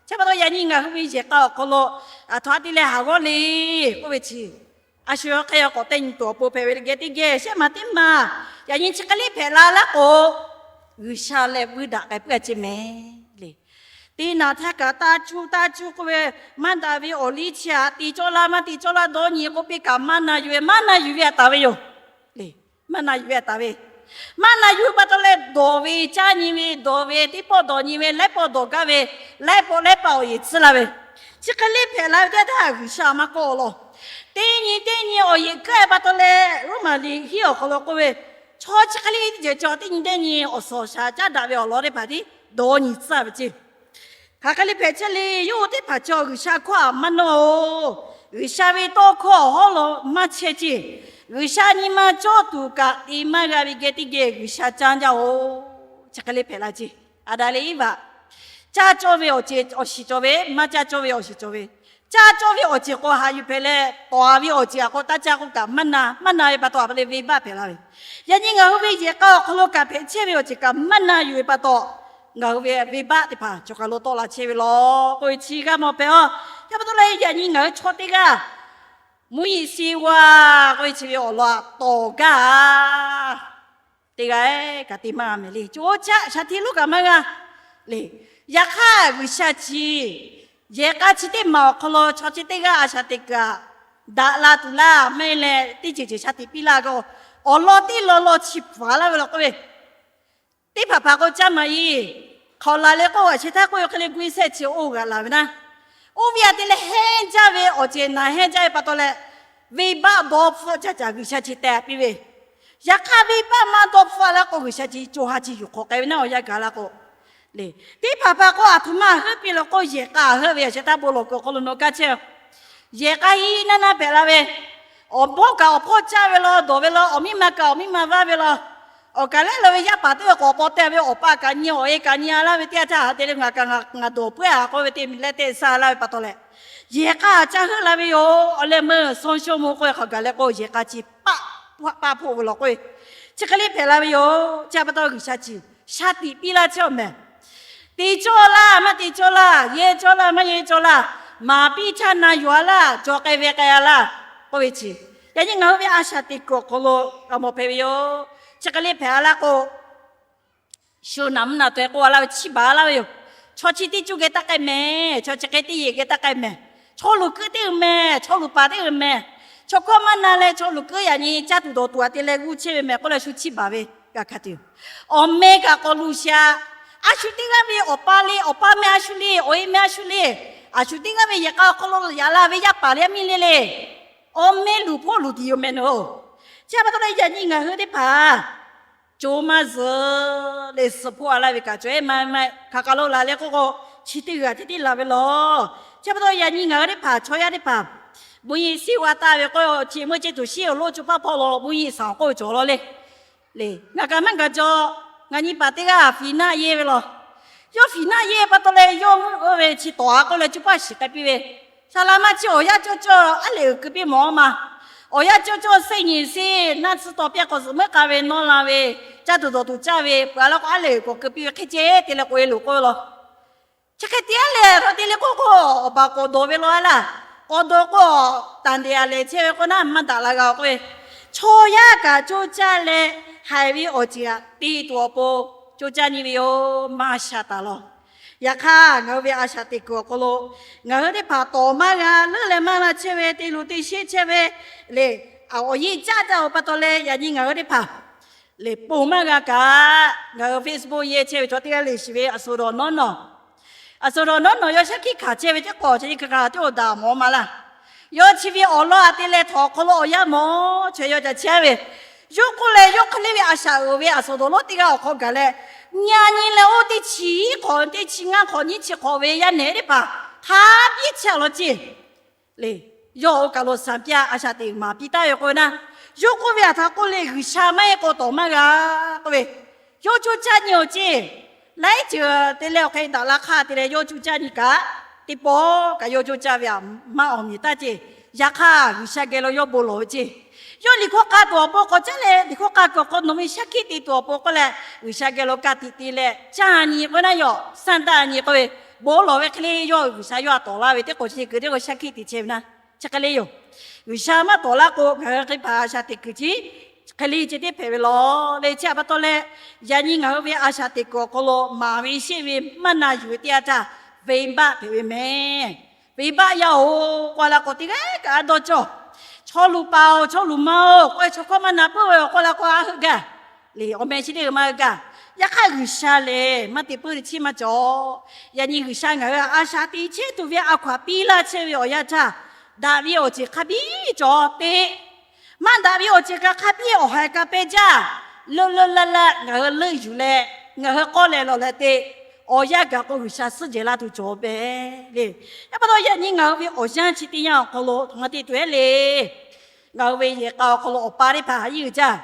Chi pa taw yaꞈ nyi ngaˬ hui ve yehˬ k'a awˬ hk'aw lo aˬ htoꞈ a te leh haˍ g'awˇ le k'oˆ ve chi, a shu yawˇ hk'e yaw k'awꞈ teˇ nyi tuˬ awˬ pon hpehꞈ ve le geh teˇ geh shehˆ maˬ teˇ maˬ, yaꞈ nyi chi hk'e le hpehꞈ la laˇ k'o, G'uiˬsha leh vuiˇ daꞈ k'ai puiˉ-a ceˇ mehˍ le. Teˇ naˬ htaˇ kaꞈ taˇ cuˇ taˇ cuˇ k'oˆ ve, maˇ daꞈ ve awˬ liˇ chi htaꞈ te cawˇ laˇ, maˇ te cawˇ laˇ dawˇ nyi k'oˆ piˇ kaꞈ maˇ na yuˬ ve, maˇ na yuˬ ve a taˍ ve yoˬ. Maˇ na yuˬ ve a taˍ ve, maˇ na yuˬ pa taw leh dawˬ ve, caˇ nyi ve, dawˬ ve, teˇ pawˆ dawˬ nyi ve, laiˉ pawˆ dawˬ gaˇ ve, laiˉ pawˆ laiˉ paˆ awˬ yeˬ tcuhˉ laˇ ve, chi hk'e le hpehꞈ la ve teˇ htaˇ G'uiˬsha maˇ kawˆ law. Teˇ nyi teˇ nyi awˬ yeˬ kuiˉ-e pa taw leh Roˉmaꞈ liꞈ hiˉ awˬ hk'aw lo k'oˆ ve, chaw chi hk'e le teˇ ceuˬ cawˬ teˇ nyi teˇ nyi awˬ suhˍ awˬ shaˍ caˉ daꞈ ve awˬ lawn teˇ hpaˍ tiˉ dawˇ nyi tcuhˉ ve ceˇ. Hk'aˬ hk'e le hpehꞈ chehˇ le, yawˇ hui teˇ hpaˍ chaw G'uiˬsha hkawˇ htaꞈ maˇ nawˇ-oˬ. G'uiˬsha ve tawˇ hkawˇ awˬ hawˉ lo maˇ chehˇ ceˇ. G'uiˬsha nyi ma cawˇ tuˬ kaꞈ te maˇ g'a ve geh teˇ geh G'uiˬsha caˇ jaˇ-oˬ. Chi hk'e le hpehꞈ la ceˇ. Aˍdanˍ leh Eˇvaꞈ caˇ cawˇ ve awˬ ceuˬ awˬ shiˍ cawˬ ve, maˇ caˇ cawˇ ve awˬ shiˍ cawˬ ve. Caˇ cawˇ ve awˬ ceuˬ k'o haꞈ yuˬ hpehꞈ leh, tawˍ-a ve awˬ ceuˬ a k'o taˇ caˇ k'oˆ kaꞈ maˇ na, maˇ na ve pa taw a pa leh venˇbaˆ hpehꞈ la ve. Yaꞈ nyi ngaˬ hui ve yehˬ k'a awˬ hk'aw lo kaꞈ hpehꞈ chehˇ ve awˬ ceuˬ kaꞈ maˇ na yuˬ ve pa taw, ngaˬ hui ve venˇbaˆ teˇ hpaˍ cawˬ kaˬ lo tawˆ la chehˇ ve law k'oˆ ve chi g'a mawˬ hpehꞈ-a. Chi pa taw leh yaꞈ nyi ngaˬ hui chaw teˇ g'aˇ mvuhˇ yeˬ seˇ g'aˇ k'oˆ ve chi ve awˬ lawn htaꞈ tawˍ gaˇ-a. Teˇ g'aˇ kaꞈ te maˇ g'a mehˍ le. Chi oˇ caˆ shaˍ tiꞈ lonˉ kaꞈ maˇ g'a le. Yaꞈ hk'aˇ G'uiˬsha chi yehˬ k'a chi teˇ maˬ awˬ hk'aw lo chaw chi teˇ g'aˇ a shaˍ teꞈ kaꞈ daꞈ la tuˬ laˇ maˇ heˆ leh, teˇ ceuˬ ceuˬ shaˍ tiꞈ piˇ laˇ k'o, awˬ lawn teˇ lawn lawn chi hpaˍ laˇ ve law k'oˆ ve, teˇ hpaˍ hpaˍ k'o caˇ maˍ-e. Hk'awꞈ laˬ leh k'oˆ g'aꞈ sheh htaˇ k'oˆ ve hk'e le guˇ sehˆ chi oˇ g'aꞈ laˬ ve naˉ, oˇ ve a te leh hehnˇ jaˇ ve awˬ ceuˬ naˬ hehnˇ jaˇ ve pa taw leh, venˇbaˆ dawˇ hpfuhˆ caˇ caꞈ G'uiˬsha chi teh piˇ ve. Yaꞈ hk'aˇ venˇbaˆ maˇ dawˇ hpfuhˆ laˇ k'o, G'uiˬsha chi co ha chi yuˬ hk'awꞈ k'ai ve naˉ awˬ yanˇ gaˬ la k'o, le, teˇ hpaˍ hpaˍ k'o aˬ htoꞈ ma heuˆ piˇ law k'o, yehˬ k'a heuˆ ve a sheh htaˇ bon lawˬ kuiˬ awˬ hk'aw lo nawˬ kaˇ chehˇ. Yehˬ k'a hiˉ naˇ naˇ hpehꞈ la ve, awˬ bawˇ kaꞈ awˬ hpawˇ caˇ ve law, dawˬ ve law, awˬ miˇ ma kaꞈ awˬ miˇ ma vaˇ ve law, awˬ kaˬ lehˉ la ve yaˇ paˍ teˇ g'aˇ k'awꞈ paw teh ve, awˬ pa kaꞈ nyi awˬ e kaꞈ nyi-a laˇ ve teˇ yanˇ htaˇ, ha te leh ngaˬ kaꞈ ngaˬ dawˬ puiˉ-a k'oˆ ve teˇ miˬ leh teˇ saˇ laˇ ve pa taw leh, yehˬ k'a caˇ heuˆ la ve yoˬ. Awˬ leh meuˇ ဆုံးရှုံးမှု k'oˆ ve hk'awꞈ gaˬ leh k'o, yehˬ k'a chi paˆ paˆ hpoˆ ve law k'oˆ ve, chi hk'e le hpehꞈ la ve yoˬ. Chi pa taw G'uiˬsha chi shaˍ tiꞈ piˇ laˇ chehˇ awˬ mehˍ. Te cawˇ laˇ maˇ te cawˇ laˇ, yehˇ cawˇ laˇ maˇ yehˇ cawˇ laˇ, maˍ piˇ htaˇ na yuˬ-a laˇ, cawˬ k'ai ve k'ai-a laˇ k'oˆ ve chi, yaꞈ nyi ngaˬ hui ve a shaˍ teꞈ kuiˬ awˬ hk'aw lo g'a mawˬ hpehꞈ ve yoˬ. Chi hk'e le hpehꞈ-a laˇ k'o, shu naˬ mvuhˇ naˬ taweh k'oˆ-a laˇ ve chiˇ baˬ-a laˇ ve yoˬ. Chaw chi teˇ cuˇ geh taˇ k'ai mehˍ, chaw chi hk'e teˇ yehˬ geh taˇ k'ai mehˍ. Chaw luˬ keuˆ teˇ g'aˇ meh, chaw luˬ paˍ teˇ g'aˇ meh. Chaw hkawˇ maˇ na leh chaw luˬ keuˆ yaꞈ nyi caˇ tuˬ dawˬ tuˬ aꞈ te leh g'uˇ chehˇ ve meh k'oˆ leh shu chiˇ baˬ ve g'a hkanˍ tuˬ. Awˬ meh kaꞈ k'awꞈ luˬ shaˍ. A shu teˇ g'aˇ ve awˬ pa le, awˬ pa meh a shu le, awˬ e meh a shu le. A shu teˇ g'aˇ ve yehˬ k'a awˬ hk'aw lo yaꞈ la ve yaˇ paˍ le a miˇ le le. Awˬ meh luˬ hpawˇ luˬ tiꞈ yoˬ meh nawˬ. Chi pa taw leh yaꞈ nyi ngaˬ hui teˇ hpaˍ co maˇ zuhˬ leh suhˍ hpoˆ a laˇ ve kaꞈ cawˬ ehˉ maˇ maˇ hk'aˬ hk'aˬ lo laˬ leh k'oˆ k'o, chi teˇ g'aˇ tiˉ tiˉ laˬ ve law. Chi pa taw yaꞈ nyi ngaˬ hui teˇ hpaˍ chaw yaˇ teˇ hpaˍ bon yeꞈ siˉ g'a taˍ ve k'o, chi meuˇ ceh tuˬ shiˉ awˬ lo co paˇ hpawˇ lo bon yeꞈ saˍ awˬ k'oˆ ve cawˬ law le. Le ngaˬ kaꞈ maˇ gaˬ jaw, ngaˬ nyi paˍ teˇ g'aˇ fiˍ naˆ yehˇ ve law. Yawˇ fiˍ naˆ yehˇ pa taw leh yawˇ meuˇ oˇ ve chi tawˍ a k'oˆ leh co paˇ shiˍ k'ai piˇ ve. Saˍ laꞈ maˇ chi awˬ yaˇ cawˇ cawˇ aˉ lehˬ uiˍ keu piˇ mawˬ ma. Awˬ yaˇ cawˇ cawˇ sehnˉ nyi sehnˉ naˆ tsuhˇ taw piˇ k'awꞈ zuhꞈ meuˉ k'a ve nawˇ la ve, caˇ tuˬ dawˬ tuˬ caˇ ve peuˬ a laˇ k'o aˉ lehˬ uiˍ k'awꞈ keu piˇ ve hk'e ceh te leh k'oꞈ e loˬ k'oˆ ve law. Chi hk'e te aˉ lehˬ hk'aw te leh k'oˆ k'o, awˬ baˬ k'awꞈ dawˬ ve law a laˇ. K'awꞈ dawˬ k'o, taˍ ndeꞈ a lehˬ chehˇ ve k'oˆ naˉ maˇ daꞈ la g'a k'oˆ ve, chaw yaˇ kaꞈ coˇ caˇ leh haiˬ ve awˬ ceuˬ aꞈ te tuˬ awˬ pon coˇ caˇ nyi ve yoˬ. Maˇ sha taˍ law. Yaꞈ hk'aˇ ngaˬ hui ve a shaꞈ teꞈ kuiˬ awˬ hk'aw lo ngaˬ hui teˇ hpaˍ tawˍ maˇ g'a leuˉ leh maˇ g'a chehˇ ve te luˬ te sheˆ chehˇ ve le. Awˬ yeˇ caˇ caˇ oˬ pa taw leh yaꞈ nyi ngaˬ hui teˇ hpaˍ le ponˬ maˇ g'a kaꞈ, ngaˬ hui Facebook yehˇ chehˇ ve chaw teˇ g'aˇ le shiˍ ve a shuˍ dawˬ nawˉ nawˬ, a shuˍ dawˬ nawˉ nawˬ yawˇ shaˉ hkiˆ hkanˍ chehˇ ve teˇ k'awꞈ chi nyi hk'aˬ hk'aˬ teˇ oˬ daꞈ mawˬ ma laˇ. Yawˇ chi ve awˬ lawn aꞈ te leh htawnˍ awˬ hk'aw lo awˬ yanˇ mawˬ chaweh yawˇ ca chehˇ ve, yawˇ k'oˆ leh yawˇ hk'e le ve a shaꞈ uiˍ ve a shuˍ dawˬ lonˉ teˇ g'aˇ awˬ hk'aw gaˬ leh, nyi a nyi leh oˇ teˇ chi hk'awꞈ teˇ chi ngaˇ hk'awꞈ nyiˇ chi hk'awꞈ ve yaˇ nehˬ teˇ hpaˍ hk'a biˇ chehˇ a law ceˇ le. Yawˇ oˇ kaˬ lo shaˍ piˇ a shaꞈ teꞈ maˍ piˇ taˍ ve k'oˆ ve naˉ, yawˇ k'oˆ ve aˬ htaꞈ k'oˆ le, G'uiˬsha maˇ heˆ k'o tawˍ maˇ g'a k'oˆ ve, yawˇ coˇ caˇ nyi awˬ ceˇ. Laiˉ ceuˬ te leh awˬ hk'e daꞈ la hk'aˇ te leh yawˇ coˇ caˇ nyi kaꞈ, teˇ pawˆ kaꞈ yawˇ coˇ caˇ ve aꞈ maˇ awˬ miˬ taˇ ceˇ. Yaꞈ hk'aˇ G'uiˬsha geh lo yawˇ bon lawˬ ve ceˇ. Yawˇ liꞈ hkawˇ k'a tuˬ awˬ pon k'awꞈ caˉ leh liꞈ hkawˇ k'a kuiˬ awˬ hk'aw nawˬ ve shaˉ hkiˆ te tuˬ awˬ pon k'oˆ leh, G'uiˬsha geh lo ka tiꞈ te leh caˇ nyi k'oˆ ve naˉ, yawˇ sanˇ taˇ nyi k'oˆ ve, bon lawˬ ve hk'e le yawˇ G'uiˬsha yawˇ aꞈ tawˍ laˇ ve teˇ k'oˍ chi kuiˬ teˇ k'o shaˉ hkiˆ te chehˇ ve naˉ. Chi hk'e le yoˬ. G'uiˬsha maˇ tawˍ laˇ k'o ngaˬ hui hk'e hpaˍ a shaꞈ teꞈ kuiˬ chi hk'e le ceh tiˉ hpehꞈ ve law le. Chi htaꞈ pa taw leh, yaꞈ nyi ngaˬ hui ve a shaꞈ teꞈ kuiˬ awˬ hk'aw lo maˍ ve sheˆ ve maˇ na yuˬ ve teˇ yanˇ htaˇ, venˇbaˆ hpehꞈ ve meh. Venˇbaˆ yaˇ-oˬ k'oˆ la k'o teˇ g'aˇ kaꞈ a dawˇ cawˇ. Chaw luˬ paˍ-oˬ, chaw luˬ ma-oˬ k'oˆ ve chaw hkawˇ maˇ na puiˉ ve awˬ k'oˆ la k'o a heuˆ gaˇ le. Awˬ meh chi teˇ g'aˇ maˇ g'a gaˇ. Yaꞈ hk'aˇ G'uiˬsha lehˬ maˇ te puiˉ teˇ chiˉ maˇ cawˬ. Yaꞈ nyi G'uiˬsha ngaˬ hui a shaꞈ teꞈ chehˇ tuˬ ve a hkaw aꞈ piˇ laˇ chehˇ ve awˬ yanˇ htaˇ, daꞈ ve awˬ ceuˬ hk'a biˇ cawˬ te, maˇ daꞈ ve awˬ ceuˬ kaꞈ hk'a biˇ awˬ haiˬ ka peh jaˇ. Leuˆ leuˆ laˇ laˇ ngaˬ hui leuˆ yuˬ leh, ngaˬ hui k'awˇ leh lawˬ leh te, awˬ yanˇ gaˬ k'o G'uiˬsha suhˉ jehˬ laˇ tuˬ cawˬ pehˍ le. Yaꞈ pa taw yaꞈ nyi ngaˬ hui ve awˬ yanˇ chi teˇ yanˇ awˬ hk'aw lo htoꞈ ma te tuˬ ehˉ le. Ngaˬ hui ve yehˬ k'a awˬ hk'aw lo awˬ pa teˇ hpaˍ a yiˇ uiˍ jaˇ.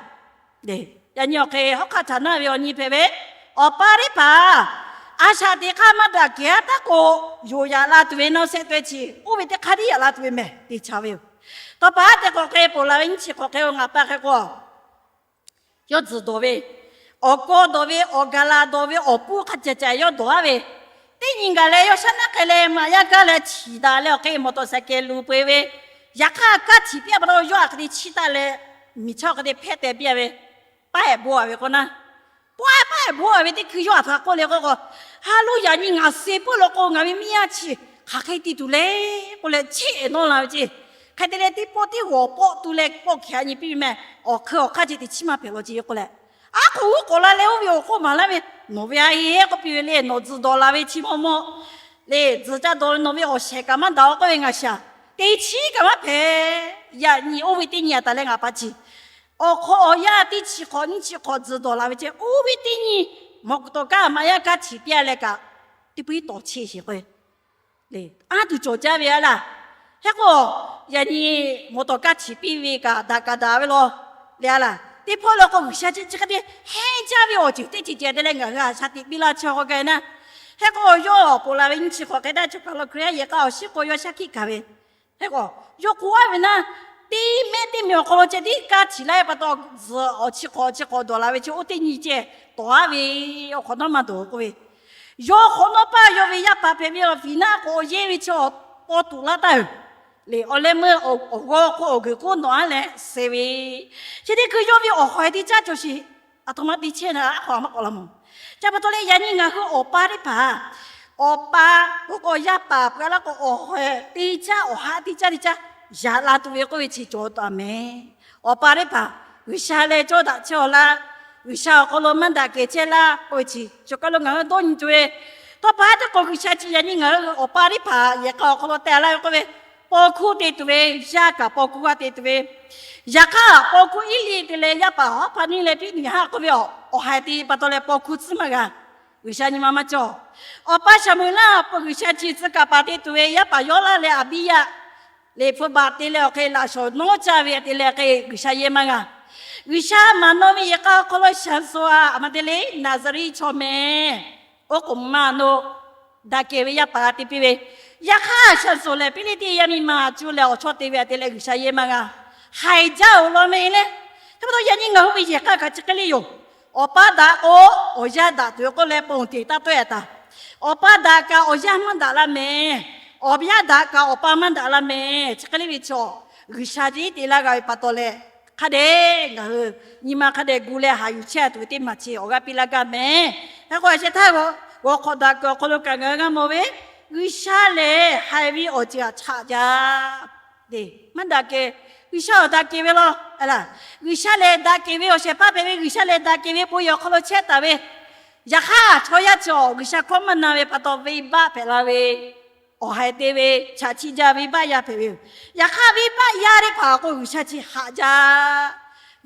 Yaꞈ nyi awˬ hk'e hawˉ hk'aˇ htaꞈ naˇ ve awˬ nyi hpehꞈ ve, awˬ pa teˇ hpaˍ a shaꞈ teꞈ hk'aˇ maˇ daꞈ kehˬ a taˉ k'o, yonˍ yaꞈ la tuˬ ve nawˇ sehˆ taweh chi oˇ ve teˇ hk'aˇ tiˉ yaꞈ la tuˬ ve mehˬ te chaˍ ve yoˬ. Tawˇ pa haˉ te k'awꞈ hk'e ponˬ laˬ ve nyiˇ chi hk'awꞈ hk'e ngaˬ pa hk'e k'o, yawˇ tzuhˬ dawˬ ve, awˬ kaw dawˬ ve, awˬ gaˬ la dawˬ ve, awˬ puˇ hk'a caiˬ caiˬ yawˇ dawˬ aˉ ve, teˇ nyi gaˬ leh yawˇ shaˉ naˉ hk'e leh maꞈ yaˇ gaˇ leh chiˍ daꞈ leh awˬ hk'e mawˬ tawˍ shaˍ kehˬ luˬ peu eˬ ve, yaꞈ hk'aˇ kaˇ htiꞈ piˇ a pa taw yawˇ a hk'e te chiˇ taˆ leh, miˬ chaˇ hk'e te hpehˇ teh piˇ a ve, paˇ ehˍ bon a ve k'o naˉ, paˇ ehˍ bon a ve teˇ hkui yawˇ a htaꞈ k'oˆ le k'oˆ k'o, ha lo yaꞈ nyi ngaˬ suh puiˉ lo k'o ngaˬ ve miˇ yaˇ chi hk'aˬ hk'e te tuˬ le k'oˆ leh cheˇ nawˇ la ve ceˇ. Hk'e te leh teˇ pawˆ teˇ g'awˬ pawˆ tu leh pawˆ hkeh a nyi piˇ ve meh, awˬ hk'eun awˬ hk'aˇ chi teˇ chiˉ maˇ hpehꞈ law ceˇ k'oˆ leh, aˉ k'oˍ g'uˇ k'oˍ la leh oˇ ve awˬ hk'oˆ maˍ laˇ ve, nawˬ ve a e k'oˆ piˇ ve le, nawˬ tzuhˬ dawˬ laˬ ve chi maw maw le, tzuhˬ ca dawˬ nawˬ ve awˬ shehˍ kaꞈ maˇ daꞈ k'oˆ ve ngaˬ shaˍ, teˇ chiˉ kaꞈ maˇ hpehꞈ. Yaꞈ nyi oˇ ve teˇ nyi a taˍ leh ngaˬ pa ciˬ awˬ hk'aw awˬ yanˇ teˇ chi hk'awꞈ nyiˇ chi hk'awꞈ tzuhˬ dawˬ laˬ ve ceh, oˇ ve teˇ nyi mawˬ kuiˬ tawˍ kaˇ maꞈ yaˇ kaˇ htiꞈ piˇ a leh kaꞈ, teˇ puiˉ tawˍ cheˇ sheˍ k'o, anˇ tuˬ cawˬ jaˇ ve a laˇ. Hk'e k'o, yaꞈ nyi mawˬ tawˍ kaˇ htiꞈ piˇ ve kaꞈ daꞈ kaꞈ daꞈ ve law le a laˇ. Teˇ hpawˇ le k'o G'uiˬsha chi chi hk'e te hehnˇ jaˇ ve awˬ ceuˬ teˇ ceuˬ ceh te leh ngaˬ hui a shaꞈ teꞈ piˇ laˇ chi k'o gaˇ naˉ. Hk'e k'o yawˇ ponˬ laˬ ve nyiˇ chi hk'awꞈ hk'e taˇ chi kaˬ lo Hkriꞈ yaˇ yehˬ k'a awˬ shiˉ k'o yawˇ shaˉ hkiˆ hkanˍ ve, hk'e k'o, yawˇ k'oˆ aˉ ve naˉ, teˇ mehˆ teˇ mehˬ awˬ hk'aw lo ceh tiˉ kaˇ htiꞈ laˇ ve pa taw, tzuhˬ awˬ chi hk'awꞈ chi hk'awꞈ dawˬ laˬ ve chi oˇ teˇ nyi ceh tawˍ aˉ ve, awˬ hk'awꞈ nawˉ maˇ dawˬ k'oˆ ve, yawˇ hk'awꞈ nawˉ paˇ yawˇ ve yaˇ paˍ hpehꞈ ve awˬ fiˍ naˆ k'o yehˇ ve chi awˬ paw tuꞈ laˇ taˇ ve le. Awˬ leh meuˇ awˬ g'awˇ k'o awˬ guiˬ k'oˆ nawˬ aˉ leh suh ve, chi teˇ hkui yawˇ ve awˬ hawˬ e teˇ caˇ cawˬ sheˍ. Aˬ htoꞈ ma te chehˇ na aˉ hk'aw maˇ k'awꞈ la mawˬ. Chi pa taw leh yaꞈ nyi ngaˬ hui awˬ pa teˇ hpaˍ Awˬ pa k'oˆ k'o, yaˇ paˍ peuˬ laˇ k'o, awˬ haiˬ teˇ caˇ, awˬ haˆ teˇ caˇ teˇ caˇ yaꞈ la tuˬ ve k'oˆ ve chi cawˬ taˍ mehˍ. Awˬ pa teˇ hpaˍ G'uiˬsha leh cawˇ daꞈ chehˇ aw laˇ, G'uiˬsha awˬ hk'aw lo maˇ daꞈ kehˬ chehˇ laˇ k'oˆ ve chi cawˬ kaˬ lo ngaˬ hui dawˇ nyi tuˬ ve, tawˇ pa teˇ k'o G'uiˬsha chi yaꞈ nyi ngaˬ hui awˬ pa teˇ hpaˍ yehˬ k'a awˬ hk'aw lo teh laˇ ve k'oˆ ve, paw hkuˇ te tuˬ ve, yaˇ kaꞈ paw hkuˇ g'a te tuˬ ve. Yaꞈ hk'aˇ paw hkuˇ iˉ liˇ te leh yaˇ paˍ hawˉ hpaˇ neˇ leh piˉ nyi haˆ k'oˆ ve, awˬ haiˬ te pa taw leh paw hkuˇ tcuhˉ maˇ g'a. G'uiˬsha nyi ma maˇ cawˬ. Awˬ pa Saˍmo-eˍlaˆ pa G'uiˬsha chi tcuh kaˍ paˍ te tuˬ ve yaˇ paˍ Yawˇlaˆ leh Aˍbiˇyaˆ, Liꞈ hpu baꞈ te leh awˬ hk'e laꞈ shawˍ nawˉ caˇ ve te leh hk'e G'uiˬsha yehˇ maˇ g'a. G'uiˬsha maˍ naw ve yehˬ k'a awˬ hk'aw lo Shaˍsonˍ a, aˬ ma te le Naˍzaˍriˆ chaw mehˍ. Oˉ k'oˍ maˇ no daꞈ kehˬ ve yaˇ paˍ te piˇ ve. Yaꞈ hk'aˇ Shaˍsonˍ lehˬ Piˇliˇtiˆ yaˇ miˇ ma cuˇ leh awˬ chawˇ te ve a te leh G'uiˬsha yehˇ maˇ g'a. Haiˬ jaˇ-oˬ law mehˍ le. Hk'e pa taw yaꞈ nyi ngaˬ hui ve yehˬ k'a kaꞈ chi hk'e le yoˬ. Awˬ pa daꞈ k'o, awˬ yaˇ daꞈ tuˬ ve k'oˆ leh ponˬ teꞈ taˇ tawˆ-e taˍ. Awˬ pa daꞈ kaꞈ awˬ yaˇ maˇ daꞈ laˇ mehˍ. Awˬ yaˇ daꞈ kaꞈ awˬ pa maˇ daꞈ laˇ mehˍ. Chi hk'e le ve chaw, G'uiˬsha tiˉ te laˇ g'a ve pa taw leh, hk'a dehꞈ ngaˬ hui nyi ma hk'a dehꞈ gu leh haꞈ yuˬ chehˇ tuˬ ve teˇ maˬ chi awˬ g'aˇ piˇ laˇ gaˇ mehˍ. Hk'e k'o a sheh htaˇ, g'awˬ hk'awꞈ daꞈ kuiˬ awˬ hk'aw lo kaꞈ ngaˬ hui g'a mawˬ ve, G'uiˬsha lehˬ haiˬ ve awˬ ceuˬ htaꞈ chaꞈ jaˇ maˇ daꞈ kehˬ. G'uiˬsha awˬ daꞈ kehˬ ve law. G'uiˬsha lehˬ daꞈ kehˬ ve awˬ shehˍ hpaˇ hpehꞈ ve, G'uiˬsha lehˬ daꞈ kehˬ ve bon yehˬ awˬ hk'aw lo chehˇ taˍ ve. Yaꞈ hk'aˇ chaw yaˇ chi G'uiˬsha hkawˇ maˇ na ve pa taw venˇbaˆ hpehꞈ la ve, awˬ haiˬ te ve, chaꞈ chiˆ jaˇ venˇbaˆ yaˇ hpehꞈ ve yoˬ. Yaꞈ hk'aˇ venˇbaˆ yaˇ teˇ hpaˍ k'o G'uiˬsha chi haꞈ jaˇ.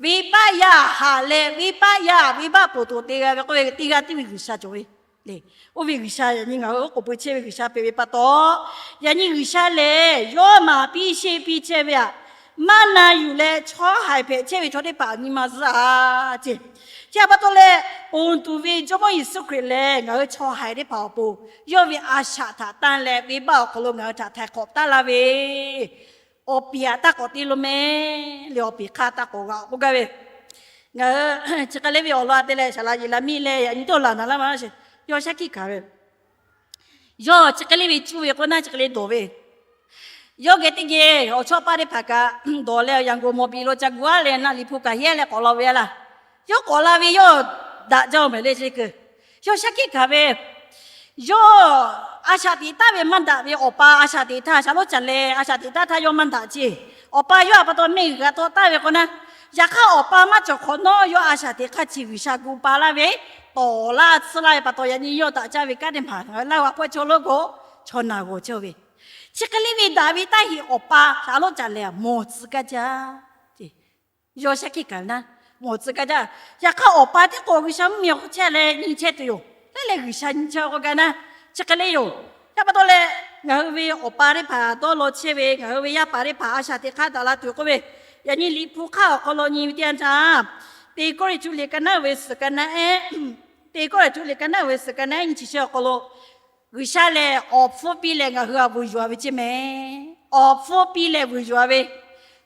Venˇbaˆ yaˇ haꞈ leh venˇbaˆ yaˇ venˇbaˆ poˬ toˬ te g'a ve k'oˆ ve teˇ g'aˇ tiˉ ve G'uiˬsha cawˬ ve. Oˇ ve G'uiˬsha yaꞈ nyi ngaˬ hui oˉ k'oˍ pui chehˇ ve G'uiˬsha hpehꞈ ve pa taw, yaꞈ nyi G'uiˬsha lehˬ yawˇ maˍ piˇ sheˆ piˇ chehˇ ve aꞈ, maˇ na yuˬ leh chaw haiˬ hpehꞈ chehˇ ve chaw teˇ hpaˍ nyi ma zuhˆ a ceˇ. Chi htaꞈ pa taw leh, ponˬ tuˬ ve Jawˇmawˇ Yeˍsuˆ Hkriꞈ lehˬ ngaˬ hui chaw haiˬ teˇ hpaˍ awˬ pon yawˇ ve a shaꞈ htaꞈ tanˇ leh venˇbaˆ awˬ hk'aw lo ngaˬ hui htaꞈ htaiˍ hk'awꞈ taˉ laˇ ve, awˬ piˍ htaꞈ taˇ k'awꞈ te lo mehˍ le. Awˬ piˍ hk'aˇ taˇ k'awꞈ g'a k'oˆ gaˇ ve, ngaˬ hui chi hk'e le ve awˬ lawn te leh saˍ laꞈ yeˬ la miˇ leh yaꞈ nyi teˇ awˬ laˬ naˍ laˇ ma sheˍ. Yawˇ shaˉ hkiˆ hkanˍ ve, yawˇ chi hk'e le ve cuˇ ve k'o naˉ chi hk'e le dawˬ ve, yawˇ geh teˇ geh awˬ chawˇ paˇ teˇ hpaˍ kaꞈ dawˬ leh, Yangon mawˬ piˍ lo ca gu aˉ leh naˆ liꞈ hpu kaꞈ yehˇ leh k'awꞈ la ve a laˇ. Yawˇ k'awꞈ la ve yawˇ daꞈ jaˇ-oˬ mehˍ le. Chi hk'e yawˇ shaˉ hkiˆ hkanˍ ve, yawˇ a shaꞈ teꞈ taˉ ve maˇ daꞈ ve awˬ pa a shaꞈ teꞈ htaˇ shaˍ loˉ caˬ leh a shaꞈ teꞈ taˉ htaˇ yawˇ maˇ daꞈ ceˇ. Awˬ pa yawˇ htaꞈ pa taw mehˆ g'uiˬ g'a tawˆ taˍ ve k'o naˉ, yaꞈ hk'aˇ awˬ pa maˇ cawˬ hk'awꞈ nawˉ yawˇ a shaꞈ teꞈ hk'aˇ chi G'uiˬsha gu pa laˇ ve, tawˍ laˇ tsuhˇ laˇ ve pa taw yaꞈ nyi yawˇ daꞈ jaˇ ve kanˉ teˇ maˬ ngaˬ hui laˇ g'a hpawˇ chaw lo k'o, chaw naˬ g'awˬ chehˇ ve. Chi hk'e le ve daꞈ ve taˇ heꞈ awˬ pa shaˍ loˉ caˬ leh mawˬ tcuh kaˇ jaˇ. Yawˇ shaˉ hkiˆ hkanˍ ve naˉ, mawˬ tcuh kaˇ jaˇ. Yaꞈ hk'aˇ awˬ pa tiˉ k'o G'uiˬsha mvuhˇmiˬ awˬ hk'aw chehˇ leh nyi chehˇ tuˬ yoˬ. Leh leh G'uiˬsha nyi chehˇ k'o gaˇ naˉ, chi hk'e le yoˬ. Chi pa taw leh, ngaˬ hui ve awˬ pa teˇ hpaˍ dawˇ law chehˇ ve, ngaˬ hui ve yaˇ paˍ teˇ hpaˍ a shaꞈ teꞈ hk'aˇ daꞈ la tuˬ k'oˆ ve, yaꞈ nyi liꞈ hpu hk'aˇ awˬ hk'aw lo nyi ve teˇ yanˇ htaˇ, Teˇ Kawˇrenˍhtuˆ liꞈ ka naˉ uiˍ ve suhˍ ka naˉ ehˉ, Teˇ Kawˇrenˍhtuˆ liꞈ ka naˉ uiˍ ve suhˍ ka naˉ ehˉ nyi chi shehˆ awˬ hk'aw lo, G'uiˬsha lehˬ awˬ hpfuhˇ piˇ leh ngaˬ hui htaꞈ vuiˬ yuˬ-a ve ceˇ mehˍ. Awˬ hpfuhˇ piˇ leh vuiˬ yuˬ-a ve,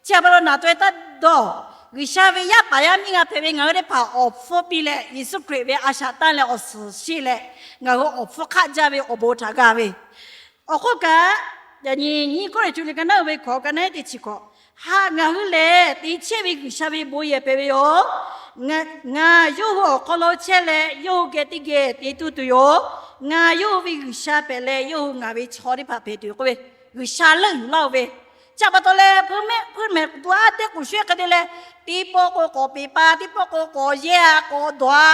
chi htaꞈ pa taw naˬ taweh taˇ dawˇ. G'uiˬsha ve yaˇ paˍ yaˇ miˇ g'a hpehꞈ ve ngaˬ hui teˇ hpaˍ awˬ hpfuhˇ piˇ leh Yeˍsuˆ Hkriꞈ ve a shaꞈ tanˇ leh awˬ suhˍ sheˆ leh, ngaˬ hui awˬ hpfuhˇ hk'aˆ jaˇ ve awˬ bon htaꞈ g'a ve. Awˬ hk'oˆ kaꞈ, yaꞈ nyi nyiˇ Kawˇrenˍhtuˆ liꞈ ka naˉ uiˍ ve hkawꞈ ka naˉ ehˉ teˇ chi hkawꞈ, haꞈ ngaˬ hui lehˬ te chehˇ ve G'uiˬsha ve bon yehˬ hpehꞈ ve yoˬ. Ngaˬ yawˇ hui awˬ hk'aw lo chehˇ leh yawˇ hui geh teˇ geh te tuˬ tuˬ yoˬ. Ngaˬ yawˇ hui ve G'uiˬsha hpehꞈ leh yawˇ hui ngaˬ ve chaw teˇ hpaˍ hpehꞈ tuˬ yoˬ k'oˆ ve, G'uiˬsha leuˆ yuˬ laˇ-oˬ ve. Chi pa taw leh, hpeuˇ mehˆ hpeuˇ mehˍ tuˬ aˉ tehˉ k'oˍ shuˉ hk'e te leh, teˇ pawˆ k'o k'awꞈ peꞈ pa, teˇ pawˆ k'o k'awꞈ yehˇ-a, k'awꞈ dawˬ-a,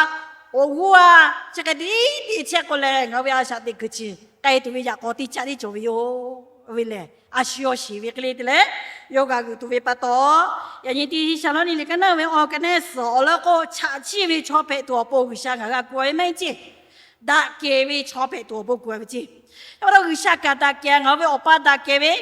k'awꞈ g'uˇ-a, chi hk'e te te chehˇ k'o leh, ngaˬ hui ve a shaꞈ teꞈ kuiˬ chi k'ai tuˬ ve yaꞈ k'aw teˇ caˆ teˇ cawˬ ve yoˬ. Ve lehˬ, a shu awˬ shiˍ ve hk'e le te leh, yawˇ g'a g'euꞈ tuˬ ve pa taw, yaꞈ nyi Teˇsaˍlawˇniˆ liꞈ ka naˉ ve awˬ ka naˉ suhˍ awˬ lawn k'o, chaꞈ chiˆ ve chaw hpehꞈ tuˬ awˬ pon G'uiˬsha ngaˬ hui g'a kuˬ-a ve maˇ heˆ ceˇ. Daꞈ kehˬ ve chaw hpehꞈ tuˬ awˬ pon kuˬ-a ve ceˇ. Yaꞈ pa taw G'uiˬsha kaꞈ daꞈ kehˬ, ngaˬ hui ve awˬ pa daꞈ kehˬ ve,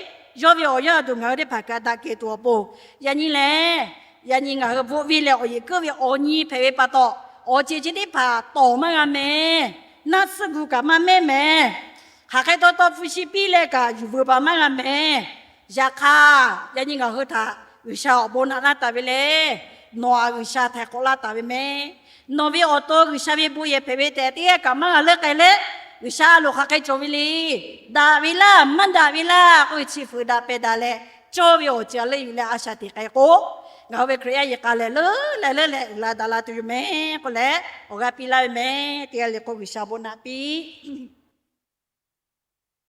yawˇ ve awˬ yaˇ awˬ duˬ ngaˬ hui teˇ hpaˍ kaꞈ daꞈ kehˬ tuˬ awˬ pon, yaꞈ nyi lehˬ, yaꞈ nyi ngaˬ hui bvuhꞈ ve lehˬ awˬ yeˬ keuˆ ve awˬ nyi hpehꞈ ve pa taw, awˬ ceuˬ chi teˇ hpaˍ tawˍ maˇ g'a mehˍ. Naˆ tsuhˇ gu kaꞈ maˇ mehˉ mehˍ. Hk'aˬ hk'e taw taw hpu shi piˇ leh kaꞈ yuˬ vuiˬ baˬ maˇ g'a mehˍ. Yaꞈ hk'aˇ, yaꞈ nyi ngaˬ hui htaꞈ G'uiˬsha awˬ bon naꞈ laˇ taˍ ve lehˬ, nawˬ htaꞈ G'uiˬsha htaiˍ hk'awꞈ laˇ taˍ ve mehˍ. Nawˬ ve awˬ to G'uiˬsha ve bon yehˬ hpehꞈ ve tehꞈ teˇ g'aˇ kaꞈ maˇ g'a leuˉ k'ai leh, G'uiˬsha a loˍ hk'aˬ hk'e cawˬ ve le. Daꞈ ve laˇ, maˇ daꞈ ve laˇ k'oˆ ve chi fuiˍ daꞈ pehˬ daꞈ leh, cawˇ ve awˬ ceuˬ a leuˉ yuˬ leh a shaꞈ teꞈ k'ai k'o, ngaˬ hui ve Hkriꞈ yaˇ yehˬ k'a lehˬ leuˉ leh leuˉ leh uiˍ la daꞈ la tuˬ yoˬ mehˍ k'oˆ leh, awˬ g'aˇ piˇ laˇ ve mehˍ. Teˇ g'aˇ le k'o G'uiˬsha bon naꞈ piˇ